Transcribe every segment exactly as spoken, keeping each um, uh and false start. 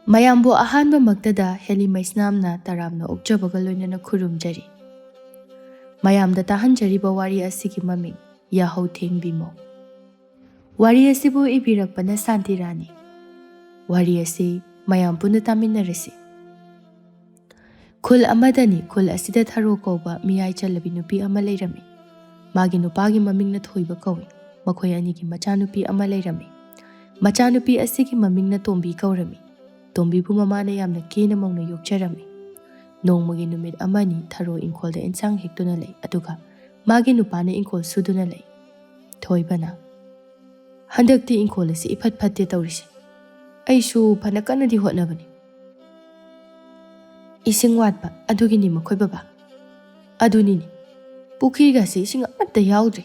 ꯃꯌꯥꯝꯕꯨ ꯑꯍꯥꯟꯕꯃꯛꯇꯗ ꯍꯦꯂꯤ ꯃꯩꯁꯅꯥꯝꯅ ꯇꯔꯥꯝꯅ ꯑꯣꯛꯆꯕꯒ ꯂꯣꯏꯅꯅ ꯈꯨꯔꯨꯝꯖꯔꯤ꯫ ꯃꯌꯥꯝꯗ ꯇꯥꯍꯟꯖꯔꯤꯕ ꯋꯥꯔꯤ ꯑꯁꯤꯒꯤ ꯃꯃꯤꯡ ꯌꯥꯍꯧ ꯊꯦꯡꯕꯤ ꯃꯧ꯫ ꯋꯥꯔꯤ ꯑꯁꯤꯕꯨ ꯏꯕꯤꯔꯛꯄꯅ ꯁꯥꯟꯇꯤ ꯔꯥꯅꯤ꯫ ꯋꯥꯔꯤ ꯑꯁꯤ ꯃꯌꯥꯝ ꯄꯨꯟꯅ ꯇꯥꯃꯤꯟꯅꯔꯁꯤ꯫ ꯈꯨꯜ ꯑꯃꯗꯅꯤ, ꯈꯨꯜ ꯑꯁꯤꯗ ꯊꯔꯣ ꯀꯧꯕ ꯃꯤꯌꯥꯏ ꯆꯜꯂꯕꯤ ꯅꯨꯄꯤ ꯑꯃ ꯂꯩꯔꯝꯃꯤ꯫ ꯃꯥꯒꯤ ꯅꯨꯄꯥꯒꯤ ꯃꯃꯤꯡꯅ ꯊꯣꯏꯕ ꯀꯧꯏ꯫ ꯃꯈꯣꯏ ꯑꯅꯤꯒꯤ ꯃꯆꯥꯅꯨꯄꯤ ꯑꯃ ꯂꯩꯔꯝꯃꯤ꯫ ꯃꯆꯥꯅꯨꯄꯤ ꯑꯁꯤꯒꯤ ꯃꯃꯤꯡꯅ ꯇꯣꯝꯕꯤ ꯀꯧꯔꯝꯃꯤ꯫ ꯇꯣꯝꯕꯤꯕꯨ ꯃꯃꯥꯅ ꯌꯥꯝꯅ ꯀꯦꯅ ꯃꯧꯅ ꯌꯣꯛꯆꯔꯝꯃꯤ꯫ ꯅꯣꯡꯃꯒꯤ ꯅꯨꯃꯤꯠ ꯑꯃꯅꯤ ꯊꯔꯣ ꯏꯪꯈꯣꯜꯗ ꯏꯟꯁꯥꯡ ꯍꯦꯛꯇꯨꯅ ꯂꯩ, ꯑꯗꯨꯒ ꯃꯥꯒꯤ ꯅꯨꯄꯥꯅ ꯏꯪꯈꯣꯜ ꯁꯨꯗꯨꯅ ꯂꯩ꯫ ꯊꯣꯏꯕꯅ, "ꯍꯟꯗꯛꯇꯤ ꯏꯪꯈꯣꯜ ꯑꯁꯤ ꯏꯐꯠ ꯐꯠꯇꯦ ꯇꯧꯔꯤꯁꯦ꯫ ꯑꯩꯁꯨ ꯐꯅ ꯀꯟꯅꯗꯤ ꯍꯣꯠꯅꯕꯅꯤ꯫ ꯏꯁꯤꯡ ꯋꯥꯠꯄ ꯑꯗꯨꯒꯤꯅꯤ ꯃꯈꯣꯏ ꯕꯕꯥ꯫ ꯑꯗꯨꯅꯤꯅꯦ, ꯄꯨꯈ꯭ꯔꯤꯒꯁꯤ ꯏꯁꯤꯡ ꯑꯃꯠꯇ ꯌꯥꯎꯗ꯭ꯔꯦ꯫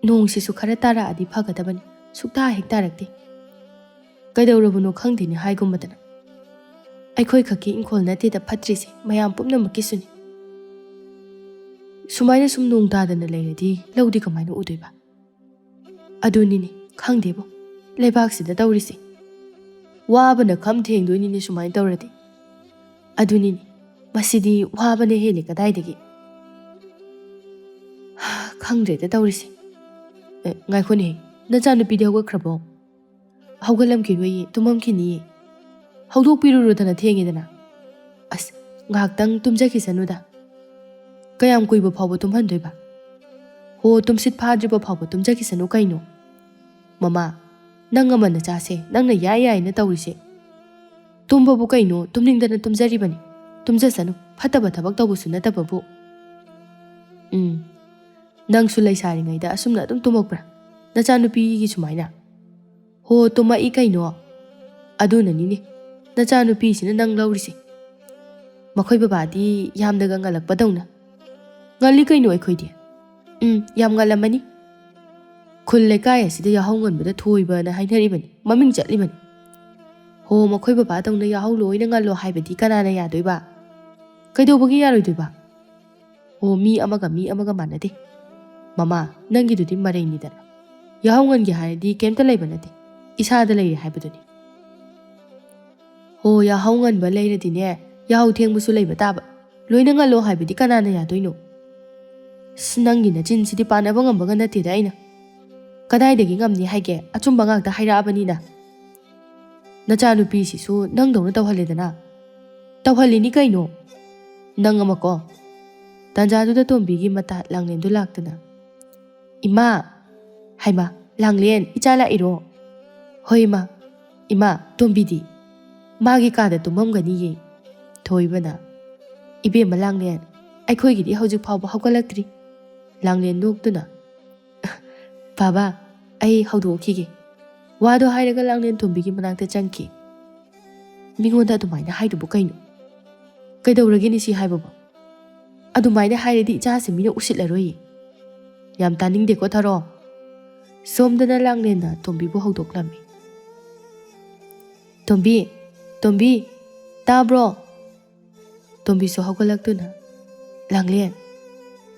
ꯅꯣꯡꯁꯤꯁꯨ ꯈꯔ ꯇꯥꯔꯛꯑꯗꯤ ꯐꯒꯗꯕꯅꯤ, ꯁꯨꯛꯇꯥ ꯍꯦꯛ ꯇꯥꯔꯛꯇꯦ꯫ ꯀꯩꯗꯧꯔꯕꯅꯣ ꯈꯪꯗꯦꯅꯦ ꯍꯥꯏꯒꯨꯝꯕꯗꯅ꯫ ꯑꯩꯈꯣꯏ ꯈꯛꯀꯤ ꯏꯪꯈꯣꯜ ꯅꯠꯇꯦꯗ ꯐꯠꯇ꯭ꯔꯤꯁꯦ, ꯃꯌꯥꯝ ꯄꯨꯝꯅꯃꯛꯀꯤꯁꯨꯅꯤ꯫ ꯁꯨꯃꯥꯏꯅ ꯁꯨꯝ ꯅꯣꯡ ꯇꯥꯗꯅ ꯂꯩꯔꯗꯤ ꯂꯧꯗꯤ ꯀꯃꯥꯏꯅ ꯎꯗꯣꯏꯕ? ꯑꯗꯨꯅꯤꯅꯦ, ꯈꯪꯗꯦꯕꯣ, ꯂꯩꯕꯥꯛꯁꯤꯗ ꯇꯧꯔꯤꯁꯦ꯫ ꯋꯥꯕꯅ ꯈꯝ ꯊꯦꯡꯗꯣꯏꯅꯤꯅꯦ ꯁꯨꯃꯥꯏꯅ ꯇꯧꯔꯗꯤ꯫ ꯑꯗꯨꯅꯤꯅꯦ, ꯃꯁꯤꯗꯤ ꯋꯥꯕꯅ ꯍꯦꯜꯂꯦ ꯀꯗꯥꯏꯗꯒꯤ꯫ ꯈꯪꯗ꯭ꯔꯦꯗ ꯇꯧꯔꯤꯁꯦ꯫ ꯑꯦ, ꯉꯥꯏꯈꯣꯅꯦ, ꯅꯆꯥꯅꯨꯄꯤꯗꯤ ꯍꯧꯒꯠꯈ꯭ꯔꯕꯣ?" "ꯍꯧꯒꯠꯂꯝꯈꯤꯔꯣꯏꯌꯦ, ꯇꯨꯝꯃꯝꯈꯤꯅꯤꯌꯦ꯫ ꯍꯧꯗꯣꯛꯄꯤꯔꯨꯔꯣꯗꯅ, ꯊꯦꯡꯉꯦꯗꯅ꯫" "ꯑꯁ, ꯉꯥꯏꯍꯥꯛꯇꯪ ꯇꯨꯝꯖꯈꯤꯁꯅꯨꯗ꯫ ꯀꯌꯥꯝ ꯀꯨꯏꯕ ꯐꯥꯎꯕ ꯇꯨꯝꯍꯟꯗꯣꯏꯕ? ꯍꯣ, ꯇꯨꯝꯁꯤꯠ ꯐꯥꯗ꯭ꯔꯤꯕ ꯐꯥꯎꯕ ꯇꯨꯝꯖꯈꯤꯁꯅꯨ ꯀꯩꯅꯣ?" "ꯃꯃꯥ, ꯅꯪ ꯑꯃ ꯅꯆꯥꯁꯦ, ꯅꯪꯅ ꯌꯥꯏ ꯌꯥꯏꯅ ꯇꯧꯔꯤꯁꯦ꯫ ꯇꯨꯝꯕꯕꯨ ꯀꯩꯅꯣ, ꯇꯨꯝꯅꯤꯡꯗꯅ ꯇꯨꯝꯖꯔꯤꯕꯅꯤ꯫ ꯇꯨꯝꯖꯁꯅꯨ, ꯐꯠꯇꯕ ꯊꯕꯛ ꯇꯧꯕꯁꯨ ꯅꯠꯇꯕꯕꯨ꯫" "ꯎꯝ, ꯅꯪꯁꯨ ꯂꯩꯁꯥꯔꯤꯉꯩꯗ ꯑꯁꯨꯝꯅ ꯑꯗꯨꯝ ꯇꯨꯝꯃꯛꯄ꯭ꯔꯥ, ꯅꯆꯥꯅꯨꯄꯤꯒꯤ ꯁꯨꯃꯥꯏꯅ?" "ꯍꯣ, ꯇꯨꯝꯃꯛꯏ ꯀꯩꯅꯣ꯫ ꯑꯗꯨꯅꯅꯤꯅꯦ, ꯅꯆꯥꯅꯨꯄꯤꯁꯤꯅ ꯅꯪ ꯂꯧꯔꯤꯁꯦ꯫ ꯃꯈꯣꯏ ꯕꯕꯥꯗꯤ ꯌꯥꯝꯅꯒ ꯉꯜꯂꯛꯄꯗꯧꯅ꯫" "ꯉꯜꯂꯤ ꯀꯩꯅꯣ ꯑꯩꯈꯣꯏꯗꯤ꯫ ꯎꯝ, ꯌꯥꯝ ꯉꯜꯂꯝꯃꯅꯤ꯫ ꯈꯨꯜ ꯂꯩꯀꯥꯏ ꯑꯁꯤꯗ ꯌꯥꯍꯧ ꯉꯟꯕꯗ ꯊꯣꯏꯕꯅ ꯍꯥꯏꯅꯔꯤꯕꯅꯤ, ꯃꯃꯤꯡ ꯆꯠꯂꯤꯕꯅꯤ꯫ ꯍꯣ, ꯃꯈꯣꯏ ꯕꯕꯥꯗꯧꯅ ꯌꯥꯍꯧ ꯂꯣꯏꯅ ꯉꯜꯂꯣ ꯍꯥꯏꯕꯗꯤ ꯀꯅꯥꯅ ꯌꯥꯗꯣꯏꯕ? ꯀꯩꯗꯧꯕꯒꯤ ꯌꯥꯔꯣꯏꯗꯣꯏꯕ? ꯑꯣ, ꯃꯤ ꯑꯃꯒ ꯃꯤ ꯑꯃꯒ ꯃꯥꯟꯅꯗꯦ꯫ ꯃꯃꯥ, ꯅꯪꯒꯤꯗꯨꯗꯤ ꯃꯔꯩꯅꯤꯗꯅ꯫ ꯌꯥꯍꯧ ꯉꯟꯒꯦ ꯍꯥꯏꯔꯗꯤ ꯀꯩꯝꯇ ꯂꯩꯕ ꯅꯠꯇꯦ, ꯏꯁꯥꯗ ꯂꯩꯔꯦ ꯍꯥꯏꯕꯗꯨꯅꯤ꯫" ꯍꯣ, ꯌꯥꯍꯧ ꯉꯟꯕ ꯂꯩꯔꯗꯤꯅꯦ, ꯌꯥꯍꯧ ꯊꯦꯡꯕꯁꯨ ꯂꯩꯕ ꯇꯥꯕ꯫ ꯂꯣꯏꯅ ꯉꯜꯂꯣ ꯍꯥꯏꯕꯗꯤ ꯀꯅꯥꯅ ꯌꯥꯗꯣꯏꯅꯣ? ꯑꯁ, ꯅꯪꯒꯤ ꯅꯆꯤꯟꯁꯤꯗꯤ ꯄꯥꯟꯅꯕ ꯉꯝꯕꯒ ꯅꯠꯇꯦꯗ ꯑꯩꯅ꯫ ꯀꯗꯥꯏꯗꯒꯤ ꯉꯝꯅꯤ ꯍꯥꯏꯒꯦ? ꯑꯆꯨꯝꯕ ꯉꯥꯛꯇ ꯍꯥꯏꯔꯛꯑꯕꯅꯤꯅ꯫ ꯅꯆꯥꯅꯨꯄꯤꯁꯤꯁꯨ ꯅꯪꯗꯧꯅ ꯇꯧꯍꯜꯂꯦꯗꯅ꯫ ꯇꯧꯍꯜꯂꯤꯅꯤ ꯀꯩꯅꯣ? ꯅꯪ ꯑꯃꯀꯣ꯫ ꯇꯥꯟꯖꯥꯗꯨꯗ ꯇꯣꯝꯕꯤꯒꯤ ꯃꯇꯥ ꯂꯥꯡꯂꯦꯟꯗꯨ ꯂꯥꯛꯇꯨꯅ, "ꯏꯃꯥ!" "ꯍꯩꯃꯥ, ꯂꯥꯡꯂꯦꯟ, ꯏꯆꯥ ꯂꯥꯛꯏꯔꯣ?" "ꯍꯣꯏ, ꯏꯃꯥ꯫ ꯏꯃꯥ, ꯇꯣꯝꯕꯤꯗꯤ?" "ꯃꯥꯒꯤ ꯀꯥꯗ ꯇꯨꯝꯃꯝꯒꯅꯤꯌꯦ꯫" ꯊꯣꯏꯕꯅ, "ꯏꯕꯦꯝꯃ ꯂꯥꯡꯂꯦꯟ, ꯑꯩꯈꯣꯏꯒꯤꯗꯤ ꯍꯧꯖꯤꯛ ꯐꯥꯎꯕ ꯍꯧꯒꯠꯂꯛꯇ꯭ꯔꯤ꯫" ꯂꯥꯡꯂꯦꯟ ꯅꯣꯛꯇꯨꯅ, "ꯕꯥꯕꯥ, ꯑꯩ ꯍꯧꯗꯣꯛꯈꯤꯒꯦ꯫" ꯋꯥꯗꯣ ꯍꯥꯏꯔꯒ ꯂꯥꯡꯂꯦꯟ ꯇꯣꯝꯕꯤꯒꯤ ꯃꯅꯥꯛꯇ ꯆꯪꯈꯤ꯫ "ꯃꯤꯉꯣꯟꯗ ꯑꯗꯨꯃꯥꯏꯅ ꯍꯥꯏꯗꯨꯕꯨ ꯀꯩꯅꯣ? ꯀꯩꯗꯧꯔꯒꯦꯅꯦ ꯁꯤ ꯍꯥꯏꯕꯕꯨ? ꯑꯗꯨꯃꯥꯏꯅ ꯍꯥꯏꯔꯗꯤ ꯏꯆꯥꯁꯦ ꯃꯤꯅ ꯎꯁꯤꯠꯂꯔꯣꯏꯌꯦ꯫" "ꯌꯥꯝ ꯇꯥꯅꯤꯡꯗꯦꯀꯣ ꯊꯔꯣ꯫" ꯁꯣꯝꯗꯅ ꯂꯥꯡꯂꯦꯟꯅ ꯇꯣꯝꯕꯤꯕꯨ ꯍꯧꯗꯣꯛꯂꯝꯃꯤ꯫ "ꯇꯣꯝꯕꯤ, ꯇꯣꯝꯕꯤ, ꯇꯥꯕ꯭ꯔꯣ?" ꯇꯣꯝꯕꯤꯁꯨ ꯍꯧꯒꯠꯂꯛꯇꯨꯅ, "ꯂꯥꯡꯂꯦꯟ,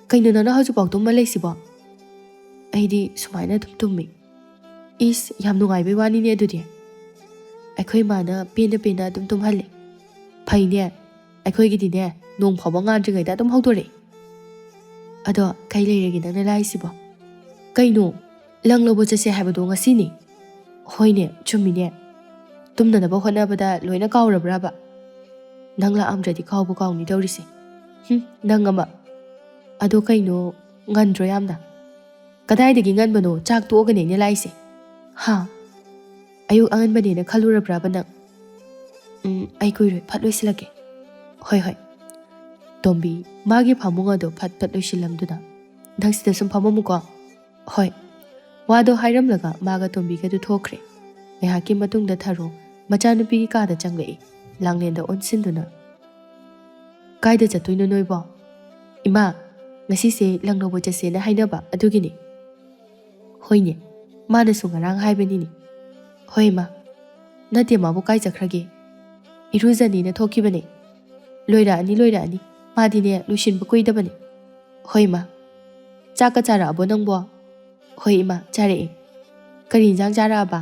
ꯀꯩꯅꯣ ꯅꯪꯅ ꯍꯧꯖꯤꯛꯐꯥꯎ ꯇꯨꯝꯃ ꯂꯩꯁꯤꯕꯣ?" "ꯑꯩꯗꯤ ꯁꯨꯃꯥꯏꯅ ꯑꯗꯨꯝ ꯇꯨꯝꯃꯤ꯫" "ꯏꯁ, ꯌꯥꯝ ꯅꯨꯡꯉꯥꯏꯕꯩ ꯋꯥꯅꯤꯅꯦ ꯑꯗꯨꯗꯤ꯫ ꯑꯩꯈꯣꯏ ꯃꯥꯅ ꯄꯦꯟꯅ ꯄꯦꯟꯅ ꯑꯗꯨꯝ ꯇꯨꯝꯍꯜꯂꯦ꯫ ꯐꯩꯅꯦ, ꯑꯩꯈꯣꯏꯒꯤꯗꯤꯅꯦ, ꯅꯣꯡ ꯐꯥꯎꯕ ꯉꯥꯟꯗ꯭ꯔꯤꯉꯩꯗ ꯑꯗꯨꯝ ꯍꯧꯗꯣꯔꯛꯑꯦ꯫ ꯑꯗꯣ ꯀꯩ ꯂꯩꯔꯒꯦ ꯅꯪꯅ ꯂꯥꯛꯏꯁꯤꯕꯣ? ꯀꯩꯅꯣ, ꯂꯪ ꯂꯧꯕ ꯆꯠꯁꯦ ꯍꯥꯏꯕꯗꯣ ꯉꯁꯤꯅꯤ?" "ꯍꯣꯏꯅꯦ, ꯆꯨꯝꯃꯤꯅꯦ꯫ ꯇꯨꯝꯅꯅꯕ ꯍꯣꯠꯅꯕꯗ ꯂꯣꯏꯅ ꯀꯥꯎꯔꯕ꯭ꯔꯕ? ꯅꯪ ꯂꯥꯛꯑꯝꯗ꯭ꯔꯗꯤ ꯀꯥꯎꯕꯨ ꯀꯥꯎꯅꯤ ꯇꯧꯔꯤꯁꯦ꯫ ꯍꯨꯝ, ꯅꯪ ꯑꯃ꯫ ꯑꯗꯣ ꯀꯩꯅꯣ, ꯉꯟꯗ꯭ꯔꯣ ꯌꯥꯝꯅ?" "ꯀꯗꯥꯏꯗꯒꯤ ꯉꯟꯕꯅꯣ? ꯆꯥꯛ ꯇꯣꯛꯑꯒꯅꯦ ꯑꯩꯅ ꯂꯥꯛꯏꯁꯦ꯫" "ꯍꯥ? ꯑꯌꯨꯛ ꯑꯉꯟꯕꯅꯦꯅ ꯈꯜꯂꯨꯔꯕ꯭ꯔꯕ ꯅꯪ?" "ꯎꯝ, ꯑꯩ ꯀꯨꯏꯔꯣꯏ, ꯐꯠ ꯂꯣꯏꯁꯤꯜꯂꯛꯀꯦ꯫" "ꯍꯣꯏ, ꯍꯣꯏ꯫" ꯇꯣꯝꯕꯤ ꯃꯥꯒꯤ ꯐꯃꯨꯡ ꯑꯗꯨ ꯐꯠ ꯐꯠ ꯂꯣꯏꯁꯤꯜꯂꯝꯗꯨꯅ, "ꯅꯪ ꯁꯤꯗ ꯁꯨꯝ ꯐꯝꯃꯝꯃꯨꯀꯣ꯫" "ꯍꯣꯏ꯫" ꯋꯥꯗꯣ ꯍꯥꯏꯔꯝꯂꯒ ꯃꯥꯒ ꯇꯣꯝꯕꯤꯒꯗꯨ ꯊꯣꯛꯈ꯭ꯔꯦ꯫ ꯉꯥꯏꯍꯥꯛꯀꯤ ꯃꯇꯨꯡꯗ ꯊꯔꯣ ꯃꯆꯥꯅꯨꯄꯤꯒꯤ ꯀꯥꯗ ꯆꯪꯂꯛꯏ꯫ ꯂꯥꯡꯂꯦꯟꯗ ꯑꯣꯟꯁꯤꯟꯗꯨꯅ, "ꯀꯥꯏꯗ ꯆꯠꯇꯣꯏꯅꯣ ꯅꯣꯏꯕꯣ?" "ꯏꯃꯥ, ꯉꯁꯤꯁꯦ ꯂꯪ ꯂꯧꯕ ꯆꯠꯁꯦꯅ ꯍꯥꯏꯅꯕ ꯑꯗꯨꯒꯤꯅꯤ꯫" "ꯍꯣꯏꯅꯦ, ꯃꯥꯅꯁꯨ ꯉꯔꯥꯡ ꯍꯥꯏꯕꯅꯤꯅꯦ꯫" "ꯍꯣꯏ ꯏꯃꯥ꯫" "ꯅꯠꯇꯦ, ꯃꯥꯕꯨ ꯀꯥꯏ ꯆꯠꯈ꯭ꯔꯒꯦ?" "ꯏꯔꯨꯖꯅꯤꯅ ꯊꯣꯛꯈꯤꯕꯅꯦ꯫" "ꯂꯣꯏꯔꯛꯑꯅꯤ, ꯂꯣꯏꯔꯛꯑꯅꯤ꯫ ꯃꯥꯗꯤꯅꯦ, ꯂꯣꯏꯁꯤꯟꯕ ꯀꯨꯏꯗꯕꯅꯦ꯫" "ꯍꯣꯏ ꯏꯃꯥ꯫" "ꯆꯥꯛꯀ ꯆꯥꯔꯛꯑꯕꯣ ꯅꯪꯕꯣ?" "ꯍꯣꯏ ꯏꯃꯥ, ꯆꯥꯔꯛꯑꯦ꯫" "ꯀꯔꯤ ꯏꯟꯖꯥꯡ ꯆꯥꯔꯛꯑꯕ?"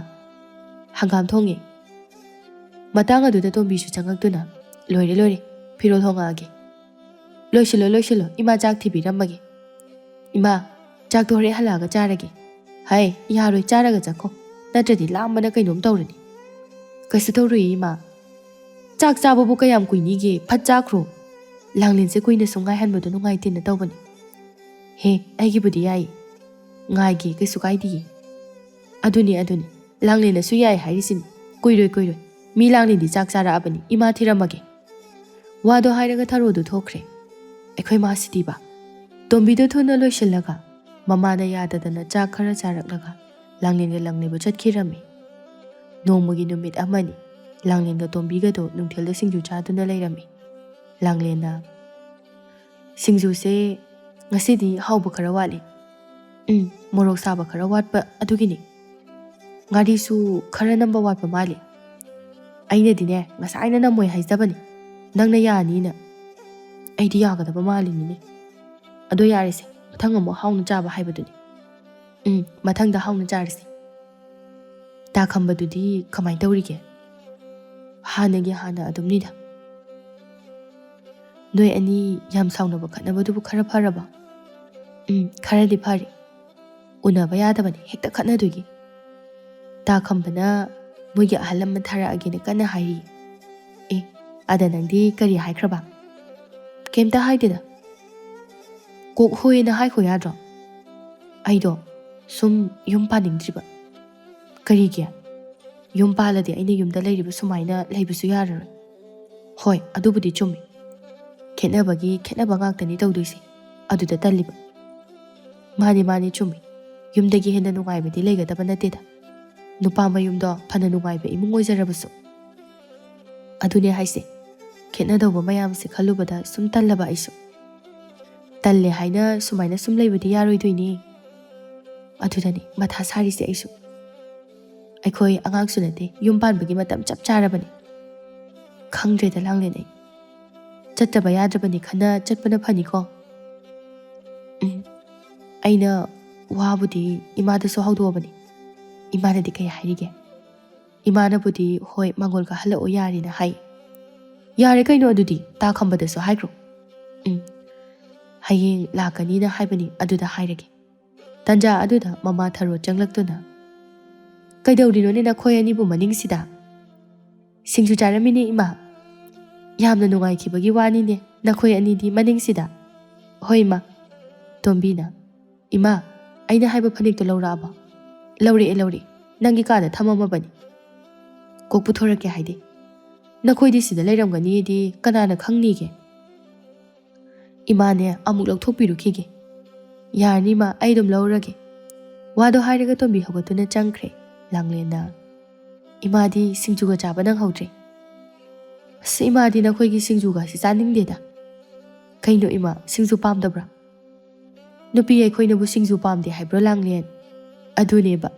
"ꯍꯪꯒꯥꯝ ꯊꯣꯡꯉꯦ꯫" ꯃꯇꯥꯡ ꯑꯗꯨꯗ ꯇꯣꯝꯕꯤꯁꯨ ꯆꯪꯉꯛꯇꯨꯅ, "ꯂꯣꯏꯔꯦ, ꯂꯣꯏꯔꯦ, ꯐꯤꯔꯣꯜ ꯍꯣꯡꯉꯛꯑꯒꯦ꯫ ꯂꯣꯏꯁꯤꯜꯂꯣ, ꯂꯣꯏꯁꯤꯜꯂꯣ, ꯏꯃꯥ ꯆꯥꯛ ꯊꯤꯕꯤꯔꯝꯃꯒꯦ꯫ ꯏꯃꯥ, ꯆꯥꯛꯇꯣ ꯍꯣꯔꯦꯟ ꯍꯜꯂꯛꯑꯒ ꯆꯥꯔꯒꯦ꯫ ꯍꯥꯏ, ꯌꯥꯔꯣꯏ, ꯆꯥꯔꯒ ꯆꯠꯈꯣ꯫ ꯅꯠꯇ꯭ꯔꯗꯤ ꯂꯥꯝꯕꯅ ꯀꯩꯅꯣꯝ ꯇꯧꯔꯅꯤ꯫" "ꯀꯩꯁꯨ ꯇꯧꯔꯣꯏꯌꯦ, ꯏꯃꯥ꯫ ꯆꯥꯛ ꯆꯥꯕꯕꯨ ꯀꯌꯥꯝ ꯀꯨꯏꯅꯤꯒꯦ? ꯐꯠ ꯆꯥꯈ꯭ꯔꯣ꯫ ꯂꯥꯡꯂꯦꯟꯁꯦ ꯀꯨꯏꯅ ꯁꯨꯝ ꯉꯥꯏꯍꯟꯕꯗꯣ ꯅꯨꯡꯉꯥꯏꯇꯦꯅ ꯇꯧꯕꯅꯤ꯫" "ꯍꯦ, ꯑꯩꯒꯤꯕꯨꯗꯤ ꯌꯥꯏꯌꯦ꯫ ꯉꯥꯏꯒꯦ, ꯀꯩꯁꯨ ꯀꯥꯏꯗꯤꯌꯦ꯫" "ꯑꯗꯨꯅꯤ, ꯑꯗꯨꯅꯤ꯫ ꯂꯥꯡꯂꯦꯟꯅꯁꯨ ꯌꯥꯏ ꯍꯥꯏꯔꯤꯁꯤꯅꯤ꯫ ꯀꯨꯏꯔꯣꯏ, ꯀꯨꯏꯔꯣꯏ꯫ ꯃꯤ ꯂꯥꯡꯂꯦꯟꯗꯤ ꯆꯥꯛ ꯆꯥꯔꯛꯑꯕꯅꯤ꯫ ꯏꯃꯥ ꯊꯤꯔꯝꯃꯒꯦ꯫" ꯋꯥꯗꯣ ꯍꯥꯏꯔꯒ ꯊꯔꯣꯗꯨ ꯊꯣꯛꯈ꯭ꯔꯦ꯫ ꯑꯩꯈꯣꯏ ꯃꯥꯁꯤꯗꯤꯕ꯫ ꯇꯣꯝꯕꯤꯗꯣ ꯊꯨꯅ ꯂꯣꯏꯁꯤꯜꯂꯒ ꯃꯃꯥꯅ ꯌꯥꯗꯗꯅ ꯆꯥꯛ ꯈꯔ ꯆꯥꯔꯛꯂꯒ ꯂꯥꯡꯂꯦꯟꯒ ꯂꯪꯅꯕ ꯆꯠꯈꯤꯔꯝꯃꯤ꯫ ꯅꯣꯡꯃꯒꯤ ꯅꯨꯃꯤꯠ ꯑꯃꯅꯤ꯫ ꯂꯥꯡꯂꯦꯟꯒ ꯇꯣꯝꯕꯤꯒꯗꯣ ꯅꯨꯡꯊꯤꯜꯗ ꯁꯤꯡꯖꯨ ꯆꯥꯗꯨꯅ ꯂꯩꯔꯝꯃꯤ꯫ ꯂꯥꯡꯂꯦꯟꯅ, "ꯁꯤꯡꯖꯨꯁꯦ ꯉꯁꯤꯗꯤ ꯍꯥꯎꯕ ꯈꯔ ꯋꯥꯠꯂꯤ꯫" "ꯎꯝ, ꯃꯣꯔꯣꯛ ꯁꯥꯕ ꯈꯔ ꯋꯥꯠꯄ ꯑꯗꯨꯒꯤꯅꯤ꯫ ꯉꯥꯔꯤꯁꯨ ꯈꯔ ꯅꯝꯕ ꯋꯥꯠꯄ ꯃꯥꯜꯂꯤ꯫ ꯑꯩꯅꯗꯤꯅꯦ, ꯉꯁꯥꯏꯅ ꯅꯝꯃꯣꯏ ꯍꯥꯏꯖꯕꯅꯤ, ꯅꯪꯅ ꯌꯥꯅꯤꯅ꯫ ꯑꯩꯗꯤ ꯌꯥꯒꯗꯕ ꯃꯥꯜꯂꯤꯅꯤꯅꯦ꯫ ꯑꯗꯣ ꯌꯥꯔꯦꯁꯦ, ꯃꯊꯪ ꯑꯃꯨꯛ ꯍꯥꯎꯅ ꯆꯥꯕ ꯍꯥꯏꯕꯗꯨꯅꯤ꯫" "ꯎꯝ, ꯃꯊꯪꯗ ꯍꯥꯎꯅ ꯆꯥꯔꯁꯤ꯫" "ꯇꯥ ꯈꯝꯕꯗꯨꯗꯤ ꯀꯃꯥꯏ ꯇꯧꯔꯤꯒꯦ?" "ꯍꯥꯟꯅꯒꯤ ꯍꯥꯟꯅ ꯑꯗꯨꯝꯅꯤꯗ꯫" "ꯅꯣꯏ ꯑꯅꯤ ꯌꯥꯝ ꯁꯥꯎꯅꯕ ꯈꯠꯅꯕꯗꯨꯕꯨ ꯈꯔ ꯐꯔꯕ?" "ꯎꯝ, ꯈꯔꯗꯤ ꯐꯔꯦ꯫ ꯎꯅꯕ ꯌꯥꯗꯕꯅꯤ, ꯍꯦꯛꯇ ꯈꯠꯅꯗꯣꯏꯒꯤ꯫ ꯇꯥ ꯈꯝꯕꯅ ꯃꯣꯏꯒꯤ ꯑꯍꯜ ꯂꯃꯟ ꯊꯥꯔꯛꯑꯒꯦꯅ ꯀꯟꯅ ꯍꯥꯏꯔꯤ꯫" "ꯑꯦ, ꯑꯗ ꯅꯪꯗꯤ ꯀꯔꯤ ꯍꯥꯏꯈ꯭ꯔꯕ?" "ꯀꯩꯝꯇ ꯍꯥꯏꯗꯦꯗ꯫ ꯀꯣꯛ ꯍꯣꯏꯅ ꯍꯥꯏꯈꯣ ꯌꯥꯗ꯭ꯔꯣ?" "ꯑꯩꯗꯣ ꯁꯨꯝ ꯌꯨꯝ ꯄꯥꯅꯤꯡꯗ꯭ꯔꯤꯕ꯫" "ꯀꯔꯤꯒꯤ? ꯌꯨꯝ ꯄꯥꯜꯂꯗꯤ ꯑꯩꯅ ꯌꯨꯝꯗ ꯂꯩꯔꯤꯕ ꯁꯨꯃꯥꯏꯅ ꯂꯩꯕꯁꯨ ꯌꯥꯔꯔꯣꯏ꯫" "ꯍꯣꯏ, ꯑꯗꯨꯕꯨꯗꯤ ꯆꯨꯝꯃꯤ꯫ ꯈꯦꯠꯅꯕꯒꯤ ꯈꯦꯠꯅꯕ ꯉꯥꯛꯇꯅꯤ ꯇꯧꯗꯣꯏꯁꯦ꯫ ꯑꯗꯨꯗ ꯇꯜꯂꯤꯕ꯫" "ꯃꯥꯅꯤ, ꯃꯥꯅꯤ, ꯆꯨꯝꯃꯤ꯫ ꯌꯨꯝꯗꯒꯤ ꯍꯦꯟꯅ ꯅꯨꯡꯉꯥꯏꯕꯗꯤ ꯂꯩꯒꯗꯕ ꯅꯠꯇꯦꯗ, ꯅꯨꯄꯥ ꯃꯌꯨꯝꯗꯣ ꯐꯅ ꯅꯨꯡꯉꯥꯏꯕ ꯏꯃꯨꯡ ꯑꯣꯏꯖꯔꯕꯁꯨ꯫" "ꯑꯗꯨꯅꯦ ꯍꯥꯏꯁꯦ, ꯈꯦꯠꯅꯗꯧꯕ ꯃꯌꯥꯝꯁꯦ ꯈꯜꯂꯨꯕꯗ ꯁꯨꯝ ꯇꯜꯂꯕ ꯑꯩꯁꯨ꯫ ꯇꯜꯂꯦ ꯍꯥꯏꯅ ꯁꯨꯃꯥꯏꯅ ꯁꯨꯝ ꯂꯩꯕꯗꯤ ꯌꯥꯔꯣꯏꯗꯣꯏꯅꯤ꯫ ꯑꯗꯨꯗꯅꯤ ꯃꯊꯥ ꯁꯥꯔꯤꯁꯦ ꯑꯩꯁꯨ꯫ ꯑꯩꯈꯣꯏ ꯑꯉꯥꯡꯁꯨ ꯅꯠꯇꯦ, ꯌꯨꯝ ꯄꯥꯟꯕꯒꯤ ꯃꯇꯝ ꯆꯞ ꯆꯥꯔꯕꯅꯤ꯫ ꯈꯪꯗ꯭ꯔꯦꯗ ꯂꯥꯡꯂꯦꯟ ꯑꯩ꯫ ꯆꯠꯇꯕ ꯌꯥꯗ꯭ꯔꯕꯅꯤ ꯈꯟꯅ ꯆꯠꯄꯅ ꯐꯅꯤꯀꯣ꯫" "ꯎꯝ, ꯑꯩꯅ ꯋꯥꯕꯨꯗꯤ ꯏꯃꯥꯗꯁꯨ ꯍꯧꯗꯣꯛꯑꯕꯅꯤ꯫ ꯏꯃꯥꯅꯗꯤ ꯀꯩ ꯍꯥꯏꯔꯤꯒꯦ?" ꯏꯃꯥꯅꯕꯨꯗꯤ "ꯍꯣꯏ, ꯃꯉꯣꯜ ꯀꯥꯍꯜꯂꯛꯑꯣ ꯌꯥꯔꯦꯅ" ꯍꯥꯏ꯫ "ꯌꯥꯔꯦ ꯀꯩꯅꯣ ꯑꯗꯨꯗꯤ, ꯇꯥ ꯈꯝꯕꯗꯁꯨ ꯍꯥꯏꯈ꯭ꯔꯣ"꯫ "ꯎꯝ, ꯍꯌꯦꯡ ꯂꯥꯛꯀꯅꯤꯅ ꯍꯥꯏꯕꯅꯤ, ꯑꯗꯨꯗ ꯍꯥꯏꯔꯒꯦ"꯫ ꯇꯟꯖꯥ ꯑꯗꯨꯗ ꯃꯃꯥ ꯊꯔꯣ ꯆꯪꯂꯛꯇꯨꯅ, "ꯀꯩꯗꯧꯔꯤꯅꯣꯅꯦ ꯅꯈꯣꯏ ꯑꯅꯤꯕꯨ ꯃꯅꯤꯡꯁꯤꯗ?" "ꯁꯤꯡꯖꯨ ꯆꯥꯔꯝꯃꯤꯅꯦ ꯏꯃꯥ"꯫ "ꯌꯥꯝꯅ ꯅꯨꯡꯉꯥꯏꯈꯤꯕꯒꯤ ꯋꯥꯅꯤꯅꯦ ꯅꯈꯣꯏ ꯑꯅꯤꯗꯤ ꯃꯅꯤꯡꯁꯤꯗ"꯫ "ꯍꯣꯏ ꯏꯃꯥ"꯫ ꯇꯣꯝꯕꯤꯅ, "ꯏꯃꯥ, ꯑꯩꯅ ꯍꯥꯏꯕ ꯐꯅꯦꯛꯇꯣ ꯂꯧꯔꯛꯑꯕꯣ?" "ꯂꯧꯔꯛꯑꯦ, ꯂꯧꯔꯛꯑꯦ, ꯅꯪꯒꯤ ꯀꯥꯗ ꯊꯝꯃꯝꯃꯕꯅꯤ"꯫ "ꯀꯣꯛ ꯄꯨꯊꯣꯔꯛꯀꯦ ꯍꯥꯏꯗꯦ"꯫ "ꯅꯈꯣꯏꯗꯤ ꯁꯤꯗ ꯂꯩꯔꯝꯒꯅꯤꯗꯤ ꯀꯅꯥꯅ ꯈꯪꯅꯤꯒꯦ"꯫ "ꯏꯃꯥꯅꯦ, ꯑꯃꯨꯛ ꯂꯧꯊꯣꯛꯄꯤꯔꯨꯈꯤꯒꯦ"꯫ "ꯌꯥꯔꯅꯤ ꯏꯃꯥ, ꯑꯩ ꯑꯗꯨꯝ ꯂꯧꯔꯒꯦ"꯫ ꯋꯥꯗꯣ ꯍꯥꯏꯔꯒ ꯇꯣꯝꯕꯤ ꯍꯧꯒꯠꯇꯨꯅ ꯆꯪꯈ꯭ꯔꯦ꯫ ꯂꯥꯡꯂꯦꯟꯅ, "ꯏꯃꯥꯗꯤ ꯁꯤꯡꯖꯨꯒ ꯆꯥꯕ ꯅꯪꯍꯧꯗ꯭ꯔꯦ"꯫ "ꯑꯁ, ꯏꯃꯥꯗꯤ ꯅꯈꯣꯏꯒꯤ ꯁꯤꯡꯖꯨꯒꯁꯤ ꯆꯥꯅꯤꯡꯗꯦꯗ"꯫ "ꯀꯩꯅꯣ ꯏꯃꯥ, ꯁꯤꯡꯖꯨ ꯄꯥꯝꯗꯕ꯭ꯔꯥ?" "ꯅꯨꯄꯤ ꯑꯩꯈꯣꯏꯅꯕꯨ ꯁꯤꯡꯖꯨ ꯄꯥꯝꯗꯦ ꯍꯥꯏꯕ꯭ꯔꯣ ꯂꯥꯡꯂꯦꯟ? ꯑꯗꯨꯅꯦꯕ꯫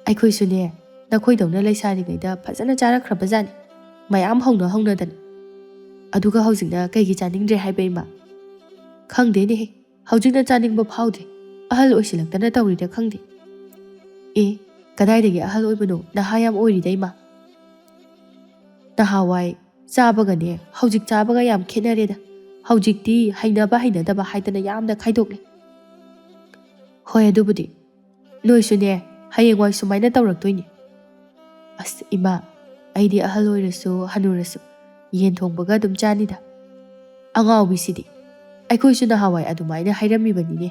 ꯑꯩꯈꯣꯏꯁꯨꯅꯦ, ꯅꯈꯣꯏꯗꯧꯅ ꯂꯩꯁꯥꯔꯤꯉꯩꯗ ꯐꯖꯅ ꯆꯥꯔꯛꯈ꯭ꯔꯕꯖꯥꯠꯅꯤ, ꯃꯌꯥꯝ ꯍꯧꯅ ꯍꯧꯅꯗꯅ꯫ ꯑꯗꯨꯒ ꯍꯧꯖꯤꯛꯅ ꯀꯩꯒꯤ ꯆꯥꯅꯤꯡꯗ꯭ꯔꯦ ꯍꯥꯏꯕ ꯏꯃꯥ?" "ꯈꯪꯗꯦꯅꯦꯍꯦ, ꯍꯧꯖꯤꯛꯅ ꯆꯥꯅꯤꯡꯕ ꯐꯥꯎꯗ꯭ꯔꯦ꯫ ꯑꯍꯜ ꯑꯣꯏꯁꯤꯜꯂꯛꯇꯅ ꯇꯧꯔꯤꯔꯥ ꯈꯪꯗꯦ"꯫ "ꯑꯦ, ꯀꯗꯥꯏꯗꯒꯤ ꯑꯍꯜ ꯑꯣꯏꯕꯅꯣ, ꯅꯍꯥ ꯌꯥꯝ ꯑꯣꯏꯔꯤꯗ ꯏꯃꯥ꯫ ꯅꯍꯥꯟꯋꯥꯏ ꯆꯥꯕꯒꯅꯦ ꯍꯧꯖꯤꯛ ꯆꯥꯕꯒ ꯌꯥꯝ ꯈꯦꯠꯅꯔꯦꯗ꯫ ꯍꯧꯖꯤꯛꯇꯤ ꯍꯩꯅꯕ ꯍꯩꯅꯗꯕ ꯍꯥꯏꯗꯅ ꯌꯥꯝꯅ ꯈꯥꯏꯗꯣꯛꯂꯦ"꯫ "ꯍꯣꯏ, ꯑꯗꯨꯕꯨꯗꯤ꯫ ꯅꯣꯏꯁꯨꯅꯦ ꯍꯌꯦꯡꯋꯥꯏ ꯁꯨꯃꯥꯏꯅ ꯇꯧꯔꯛꯇꯣꯏꯅꯦ"꯫ "ꯑꯁ ꯏꯃꯥ, ꯑꯩꯗꯤ ꯑꯍꯜ ꯑꯣꯏꯔꯁꯨ ꯍꯅꯨꯔꯁꯨ ꯌꯦꯟ ꯊꯣꯡꯕꯒ ꯑꯗꯨꯝ ꯆꯥꯅꯤꯗ"꯫ "ꯑꯉꯥꯎꯕꯤꯁꯤꯗꯤ, ꯑꯩꯈꯣꯏꯁꯨ ꯅꯍꯥꯟꯋꯥꯏ ꯑꯗꯨꯃꯥꯏꯅ ꯍꯥꯏꯔꯝꯃꯤꯕꯅꯤꯅꯦ꯫